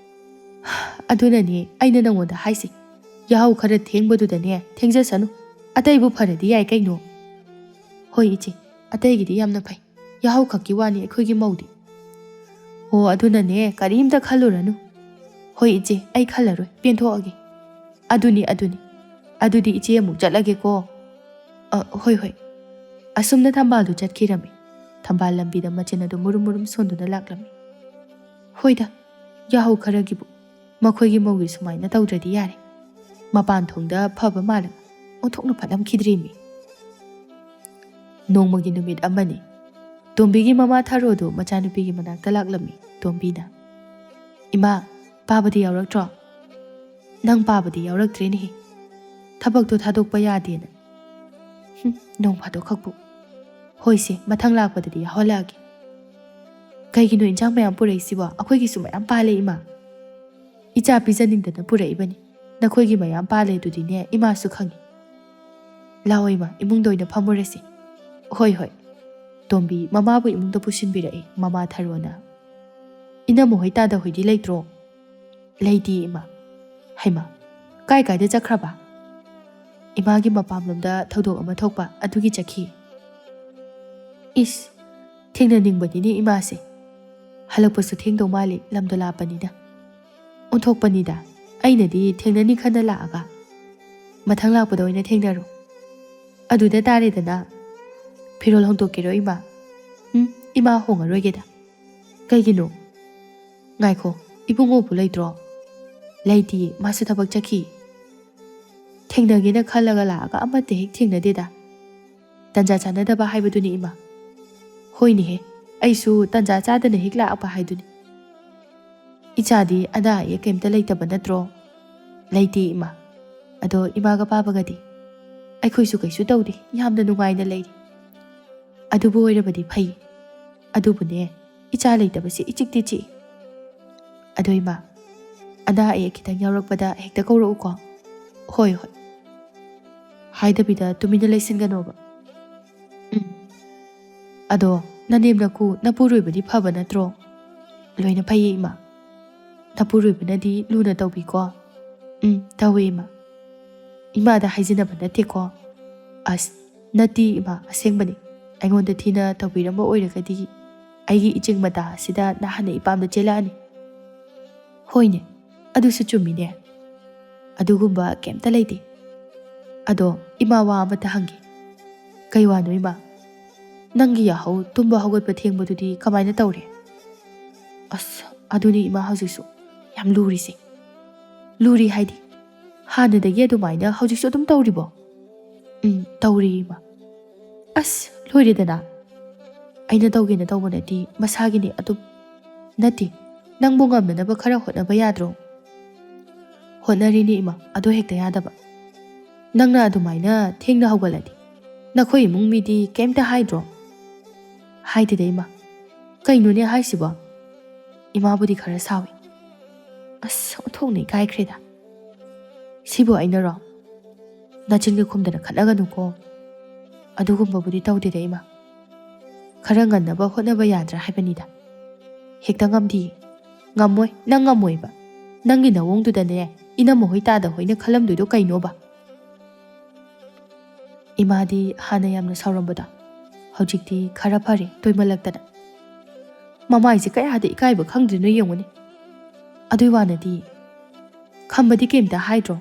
ꯑꯗꯨꯅꯅꯦ ꯑꯩꯅ ꯅꯉꯣꯟꯗ ꯍꯥꯏꯁꯦ, ꯌꯥꯍꯧ ꯈꯔ ꯊꯦꯡꯕꯗꯨꯗꯅꯦ ꯊꯦꯡꯖꯁꯅꯨ, ꯑꯇꯩꯕꯨ ꯐꯔꯗꯤ ꯌꯥꯏ ꯀꯩꯅꯣ꯫ ꯍꯣꯏ ꯏꯆꯦ, ꯑꯇꯩꯒꯤꯗꯤ ꯌꯥꯝꯅ ꯐꯩ, ꯌꯥꯍꯧ ꯈꯛꯀꯤ ꯋꯥꯅꯤ ꯑꯩꯈꯣꯏꯒꯤ ꯃꯧꯗꯤ꯫ ꯍꯣ, ꯑꯗꯨꯅꯅꯦ ꯀꯔꯤꯝꯇ ꯈꯜꯂꯨꯔꯅꯨ꯫ "ꯍꯣꯏ ꯏꯆꯦ, ꯑꯩ ꯈꯜꯂꯔꯣꯏ, ꯄꯦꯟꯊꯣꯛꯑꯒꯦ꯫ ꯑꯗꯨꯅꯤ, ꯑꯗꯨꯅꯤ꯫ ꯑꯗꯨꯗꯤ ꯏꯆꯦ ꯑꯃꯨꯛ ꯆꯠꯂꯒꯦꯀꯣ꯫" "ꯑ, ꯍꯣꯏ, ꯍꯣꯏ꯫" ꯑꯁꯨꯝꯅ ꯊꯝꯕꯥꯜꯗꯨ ꯆꯠꯈꯤꯔꯝꯃꯤ꯫ ꯊꯝꯕꯥꯜ ꯂꯝꯕꯤꯗ ꯃꯆꯤꯟ ꯑꯗꯨ ꯃꯨꯔꯨꯝ ꯃꯨꯔꯨꯝ ꯁꯣꯟꯗꯨꯅ ꯂꯥꯛꯂꯝꯃꯤ꯫ "ꯍꯣꯏꯗ, ꯌꯥꯍꯧ ꯈꯔꯒꯤꯕꯨ꯫ ꯃꯈꯣꯏꯒꯤ ꯃꯧꯒꯤ ꯁꯨꯃꯥꯏꯅ ꯇꯧꯗ꯭ꯔꯗꯤ ꯌꯥꯔꯦ꯫" ꯃꯄꯥꯟ ꯊꯣꯡꯗ ꯐꯕ ꯃꯥꯜꯂꯒ ꯑꯣꯟꯊꯣꯛꯅ ꯐꯠꯂꯝꯈꯤꯗ꯭ꯔꯤꯃꯤ꯫ ꯅꯣꯡꯃꯒꯤ ꯅꯨꯃꯤꯠ ꯑꯃꯅꯤ꯫ ꯇꯣꯝꯕꯤꯒꯤ ꯃꯃꯥ ꯊꯔꯣꯗꯨ ꯃꯆꯥꯅꯨꯄꯤꯒꯤ ꯃꯅꯥꯛꯇ ꯂꯥꯛꯂꯝꯃꯤ꯫ ꯇꯣꯝꯕꯤꯅ, "ꯏꯃꯥ, ꯄꯥꯕꯗꯤ ꯌꯥꯎꯔꯛꯇ꯭ꯔꯣ?" "ꯅꯪ ꯄꯥꯕꯗꯤ ꯌꯥꯎꯔꯛꯇ꯭ꯔꯦꯅꯦꯍꯦ꯫ ꯊꯕꯛꯇꯣ ꯊꯥꯗꯣꯛꯄ ꯌꯥꯗꯦꯅ꯫" "ꯍꯨꯝ, ꯅꯣꯡ ꯐꯥꯗꯣꯛ ꯈꯛꯄꯨ꯫ ꯍꯣꯏꯁꯦ, ꯃꯊꯪ ꯂꯥꯛꯄꯗꯗꯤ ꯌꯥꯎꯍꯜꯂꯛꯑꯒꯦ꯫" "ꯀꯩꯒꯤꯅꯣ ꯏꯟꯁꯥꯡ ꯃꯌꯥꯝ ꯄꯨꯔꯛꯏꯁꯤꯕꯣ? ꯑꯩꯈꯣꯏꯒꯤꯁꯨ ꯃꯌꯥꯝ ꯄꯥꯜꯂꯦ, ꯏꯃꯥ꯫" "ꯏꯆꯥ ꯄꯤꯖꯅꯤꯡꯗꯅ ꯄꯨꯔꯛꯏꯕꯅꯤ꯫ ꯅꯈꯣꯏꯒꯤ ꯃꯌꯥꯝ ꯄꯥꯜꯂꯦ ꯑꯗꯨꯗꯤꯅꯦ, ꯏꯃꯥꯁꯨ ꯈꯪꯉꯤ꯫ ꯂꯥꯛꯑꯣ ꯏꯃꯥ, ꯏꯃꯨꯡꯗ ꯑꯣꯏꯅ ꯐꯝꯃꯨꯔꯁꯤ꯫" "ꯍꯣꯏ, ꯍꯣꯏ꯫" ꯇꯣꯝꯕꯤ ꯃꯃꯥꯕꯨ ꯏꯃꯨꯡꯗ ꯄꯨꯁꯤꯟꯕꯤꯔꯛꯏ꯫ ꯃꯃꯥ ꯊꯔꯣꯅ, "ꯏꯅꯝꯃ ꯍꯣꯏ ꯇꯥꯗ ꯍꯣꯏꯗꯤ ꯂꯩꯇ꯭ꯔꯣ?" "ꯂꯩꯇꯦ ꯏꯃꯥ꯫" "ꯍꯩꯃꯥ, ꯀꯥꯏ ꯀꯥꯏꯗ ꯆꯠꯈ꯭ꯔꯕ?" "ꯏꯃꯥꯒꯤ ꯃꯄꯥꯝꯂꯣꯝꯗ ꯊꯧꯗꯣꯛ ꯑꯃ ꯊꯣꯛꯄ ꯑꯗꯨꯒꯤ ꯆꯠꯈꯤ꯫" "ꯏꯁ, ꯊꯦꯡꯅꯅꯤꯡꯕꯅꯤꯅꯦ ꯏꯃꯥꯁꯦ꯫ ꯍꯜꯂꯛꯄꯁꯨ ꯊꯦꯡꯗꯧ ꯃꯥꯜꯂꯤ, ꯂꯝꯗꯣ ꯂꯥꯞꯄꯅꯤꯅ꯫" "ꯑꯣꯟꯊꯣꯛꯄꯅꯤꯗ, ꯑꯩꯅꯗꯤ ꯊꯦꯡꯅꯅꯤ ꯈꯟꯅ ꯂꯥꯛꯑꯒ꯫ ꯃꯊꯪ ꯂꯥꯛꯄꯗ ꯑꯣꯏꯅ ꯊꯦꯡꯅꯔꯣ꯫ ꯑꯗꯨꯗ ꯇꯥꯔꯦꯗꯅ꯫ ꯐꯤꯔꯣꯜ ꯍꯣꯡꯗꯣꯛꯀꯦꯔꯣ ꯏꯃꯥ?" "ꯎꯝ, ꯏꯃꯥ ꯍꯣꯡꯉꯔꯣꯏꯒꯦꯗ꯫" "ꯀꯩꯒꯤꯅꯣ?" "ꯉꯥꯏꯈꯣ, ꯏꯕꯨꯡꯉꯣꯕꯨ ꯂꯩꯇ꯭ꯔꯣ?" "ꯂꯩꯇꯤꯌꯦ, ꯃꯥꯁꯨ ꯊꯕꯛ ꯆꯠꯈꯤ꯫" "ꯊꯦꯡꯅꯒꯦꯅ ꯈꯜꯂꯒ ꯂꯥꯛꯑꯒ ꯑꯃꯠꯇ ꯍꯦꯛ ꯊꯦꯡꯅꯗꯦꯗ꯫ ꯇꯟꯖꯥ ꯆꯥꯅꯗꯕ ꯍꯥꯏꯕꯗꯨꯅꯤ ꯏꯃꯥ꯫" "ꯍꯣꯏꯅꯦꯍꯦ, ꯑꯩꯁꯨ ꯇꯟꯖꯥ ꯆꯥꯗꯅ ꯍꯦꯛ ꯂꯥꯛꯄ ꯍꯥꯏꯗꯨꯅꯤ꯫ ꯏꯆꯥꯗꯤ ꯑꯅꯥ ꯑꯌꯦꯛ ꯀꯩꯝꯇ ꯂꯩꯇꯕ ꯅꯠꯇ꯭ꯔꯣ?" "ꯂꯩꯇꯦ ꯏꯃꯥ꯫ ꯑꯗꯣ ꯏꯃꯥꯒ ꯄꯥꯕꯒꯗꯤ?" "ꯑꯩꯈꯣꯏꯁꯨ ꯀꯩꯁꯨ ꯇꯧꯗꯦ, ꯌꯥꯝꯅ ꯅꯨꯡꯉꯥꯏꯅ ꯂꯩꯔꯤ꯫" "ꯑꯗꯨꯕꯨ ꯑꯣꯏꯔꯕꯗꯤ ꯐꯩ꯫ ꯑꯗꯨꯕꯨꯅꯦ, ꯏꯆꯥ ꯂꯩꯇꯕꯁꯦ ꯏꯆꯤꯛꯇꯤ ꯆꯤꯛꯏ꯫ ꯑꯗꯣ ꯏꯃꯥ, ꯑꯅꯥ ꯑꯌꯦꯛ ꯈꯤꯇꯪ ꯌꯥꯎꯔꯛꯄꯗ ꯍꯦꯛꯇ ꯀꯧꯔꯛꯎꯀꯣ꯫" "ꯍꯣꯏ, ꯍꯣꯏ꯫ ꯍꯥꯏꯗꯕꯤꯗ ꯇꯨꯃꯤꯟꯅ ꯂꯩꯁꯤꯟꯒꯅꯣꯕ꯫" "ꯎꯝ꯫ ꯑꯗꯣ ꯅꯅꯦꯝ ꯅꯀꯨ ꯅꯄꯨꯔꯣꯏꯕꯗꯤ ꯐꯕ ꯅꯠꯇ꯭ꯔꯣ?" "ꯂꯣꯏꯅ ꯐꯩꯌꯦ ꯏꯃꯥ꯫ ꯅꯄꯨꯔꯣꯏꯕꯅꯗꯤ ꯂꯨꯅ ꯇꯧꯕꯤꯀꯣ?" "ꯎꯝ, ꯇꯧꯋꯦ ꯏꯃꯥ꯫ ꯏꯃꯥꯗ ꯍꯥꯏꯖꯤꯟꯅꯕ ꯅꯠꯇꯦꯀꯣ?" "ꯑꯁ, ꯅꯠꯇꯦ ꯏꯃꯥ, ꯑꯁꯦꯡꯕꯅꯤ꯫ ꯑꯩꯉꯣꯟꯗ ꯊꯤꯅ ꯇꯧꯕꯤꯔꯝꯕ ꯑꯣꯏꯔꯒꯗꯤ ꯑꯩꯒꯤ ꯏꯆꯤꯡ ꯃꯇꯥ ꯑꯁꯤꯗ ꯅꯍꯥꯟꯅ ꯏꯄꯥꯝꯗ ꯆꯦꯜꯂꯛꯑꯅꯤ꯫" "ꯍꯣꯏꯅꯦ, ꯑꯗꯨꯁꯨ ꯆꯨꯝꯃꯤꯅꯦ꯫ ꯑꯗꯨꯒꯨꯝꯕ ꯀꯩꯝꯇ ꯂꯩꯇꯦ꯫ ꯑꯗꯣ ꯏꯃꯥ, ꯋꯥ ꯑꯃꯇ ꯍꯪꯒꯦ꯫ ꯀꯩ ꯋꯥꯅꯣ ꯏꯃꯥ? ꯅꯪꯒꯤ ꯌꯥꯍꯧ, ꯇꯨꯝꯕ ꯍꯧꯒꯠꯄ ꯊꯦꯡꯕꯗꯨꯗꯤ ꯀꯃꯥꯏꯅ ꯇꯧꯔꯦ? ꯑꯁ, ꯑꯗꯨꯅꯤ ꯏꯃꯥ ꯍꯧꯖꯤꯛꯁꯨ ꯌꯥꯝ ꯂꯨꯔꯤꯁꯦ꯫ ꯂꯨꯔꯤ ꯍꯥꯏꯗꯤ, ꯍꯥꯟꯅꯗꯒꯤ ꯑꯗꯨꯃꯥꯏꯅ ꯍꯧꯖꯤꯛꯁꯨ ꯑꯗꯨꯝ ꯇꯧꯔꯤꯕꯣ? ꯎꯝ, ꯇꯧꯔꯤ ꯏꯃꯥ꯫ ꯑꯁ, ꯂꯣꯏꯔꯦꯗꯅ꯫ ꯑꯩꯅ ꯇꯧꯒꯦꯅ ꯇꯧꯕ ꯅꯠꯇꯦ, ꯃꯁꯥꯒꯤꯅꯦ ꯑꯗꯨꯝ꯫ ꯅꯠꯇꯦ, ꯅꯪꯕꯨ ꯉꯝꯅꯅꯕ ꯈꯔ ꯍꯣꯠꯅꯕ ꯌꯥꯗ꯭ꯔꯣ? ꯍꯣꯠꯅꯔꯤꯅꯦ ꯏꯃꯥ, ꯑꯗꯣ ꯍꯦꯛꯇ ꯌꯥꯗꯕ꯫ ꯅꯪꯅ ꯑꯗꯨꯃꯥꯏꯅ ꯊꯦꯡꯅ ꯍꯧꯒꯠꯂꯗꯤ ꯅꯈꯣꯏ ꯏꯃꯨꯡ ꯃꯤꯗꯤ ꯀꯩꯝꯇ ꯍꯥꯏꯗ꯭ꯔꯣ? ꯍꯥꯏꯗꯦꯗ ꯏꯃꯥ꯫ ꯀꯩꯅꯣꯅꯦ ꯍꯥꯏꯁꯤꯕꯣ? ꯏꯃꯥꯕꯨꯗꯤ ꯈꯔ ꯁꯥꯎꯏ꯫ ꯑꯁ, ꯑꯣꯟꯊꯣꯛꯅ ꯏꯀꯥꯏꯈ꯭ꯔꯦꯗ꯫ ꯁꯤꯕꯨ ꯑꯩꯅꯔꯣ? ꯅꯆꯤꯟꯒ ꯈꯨꯝꯗꯅ ꯈꯠꯅꯒꯅꯨꯀꯣ꯫ ꯑꯗꯨꯒꯨꯝꯕꯕꯨꯗꯤ ꯇꯧꯗꯦꯗ ꯏꯃꯥ꯫ ꯈꯔ ꯉꯟꯅꯕ ꯍꯣꯠꯅꯕ ꯌꯥꯗ꯭ꯔꯥ ꯍꯥꯏꯕꯅꯤꯗ꯫ ꯍꯦꯛꯇ ꯉꯝꯗꯤꯌꯦ꯫ ꯉꯝꯃꯣꯏ, ꯅꯪ ꯉꯝꯃꯣꯏꯕ꯫ ꯅꯪꯒꯤ ꯅꯋꯣꯡꯗꯨꯗꯅꯦ, ꯏꯅꯝꯃ ꯍꯣꯏ ꯇꯥꯗ ꯍꯣꯏꯅ ꯈꯜꯂꯝꯗꯣꯏꯗꯣ ꯀꯩꯅꯣꯕ? ꯏꯃꯥꯗꯤ ꯍꯥꯟꯅ ꯌꯥꯝꯅ ꯁꯥꯎꯔꯝꯕꯗꯣ ꯍꯧꯖꯤꯛꯇꯤ ꯈꯔ ꯐꯔꯦ, ꯇꯣꯏꯃꯜꯂꯛꯇꯅ꯫ ꯃꯃꯥꯏꯁꯦ ꯀꯌꯥꯗ ꯏꯀꯥꯏꯕ ꯈꯪꯗ꯭ꯔꯤꯅꯣ ꯌꯦꯡꯉꯨꯅꯦ꯫ ꯑꯗꯨꯏ ꯋꯥꯅꯗꯤ ꯈꯝꯕꯗꯤ ꯀꯩꯝꯇ ꯍꯥꯏꯗ꯭ꯔꯣ?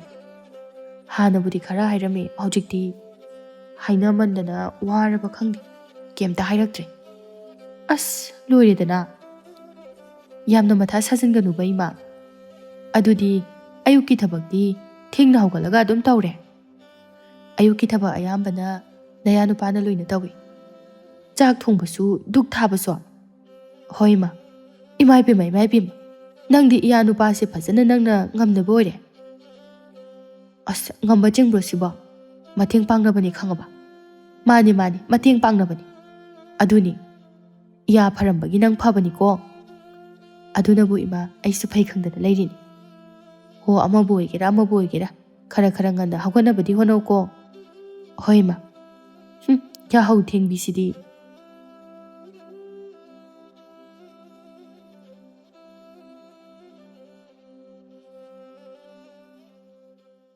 ꯍꯥꯟꯅꯕꯨꯗꯤ ꯈꯔ ꯍꯥꯏꯔꯝꯃꯤ, ꯍꯧꯖꯤꯛꯇꯤ ꯍꯥꯏꯅꯃꯟꯗꯅ ꯋꯥꯔꯕ ꯈꯪꯗꯦ, ꯀꯩꯝꯇ ꯍꯥꯏꯔꯛꯇ꯭ꯔꯦ꯫ ꯑꯁ, ꯂꯣꯏꯔꯦꯗꯅ꯫ ꯌꯥꯝꯅ ꯃꯊꯥ ꯁꯥꯖꯤꯟꯒꯅꯨꯕ ꯏꯃꯥ꯫ ꯑꯗꯨꯗꯤ ꯑꯌꯨꯛꯀꯤ ꯊꯕꯛꯇꯤ ꯊꯦꯡꯅ ꯍꯧꯒꯠꯂꯒ ꯑꯗꯨꯝ ꯇꯧꯔꯦ? ꯑꯌꯨꯛꯀꯤ ꯊꯕꯛ ꯑꯌꯥꯝꯕꯅ ꯅꯌꯥ ꯅꯨꯄꯥꯅ ꯂꯣꯏꯅ ꯇꯧꯏ꯫ ꯆꯥꯛ ꯊꯣꯡꯕꯁꯨ, ꯙꯨꯛ ꯊꯥꯕꯁꯨ꯫ ꯍꯣꯏ ꯏꯃꯥ꯫ ꯏꯃꯥ ꯏꯄꯦꯝꯃ, ꯏꯃꯥ ꯏꯄꯦꯝꯃ, ꯅꯪꯗꯤ ꯏꯌꯥ ꯅꯨꯄꯥꯁꯦ ꯐꯖꯅ ꯅꯪꯅ ꯉꯝꯅꯕ ꯑꯣꯏꯔꯦ꯫ ꯑꯁ, ꯉꯝꯕ ꯆꯤꯡꯕ꯭ꯔꯣ ꯁꯤꯕꯣ? ꯃꯇꯦꯡ ꯄꯥꯡꯅꯕꯅꯤ ꯈꯪꯉꯕ? ꯃꯥꯅꯤ, ꯃꯥꯅꯤ, ꯃꯇꯦꯡ ꯄꯥꯡꯅꯕꯅꯤ꯫ ꯑꯗꯨꯅꯤ, ꯏꯌꯥ ꯐꯔꯝꯕꯒꯤ ꯅꯪ ꯐꯕꯅꯤꯀꯣ꯫ ꯑꯗꯨꯅꯕꯨ ꯏꯃꯥ, ꯑꯩꯁꯨ ꯐꯩ ꯈꯪꯗꯅ ꯂꯩꯔꯤꯅꯤ꯫ ꯍꯣ, ꯑꯃꯕꯨ ꯑꯣꯏꯒꯦꯔꯥ ꯑꯃꯕꯨ ꯑꯣꯏꯒꯦꯔꯥ, ꯈꯔ ꯈꯔ ꯉꯟꯅ ꯍꯧꯒꯠꯅꯕꯗꯤ ꯍꯣꯠꯅꯧꯀꯣ꯫ ꯍꯣꯏ ꯏꯃꯥ꯫ ꯍꯨꯝ, ꯌꯥꯍꯧ ꯊꯦꯡꯕꯤꯁꯤꯗꯤ꯫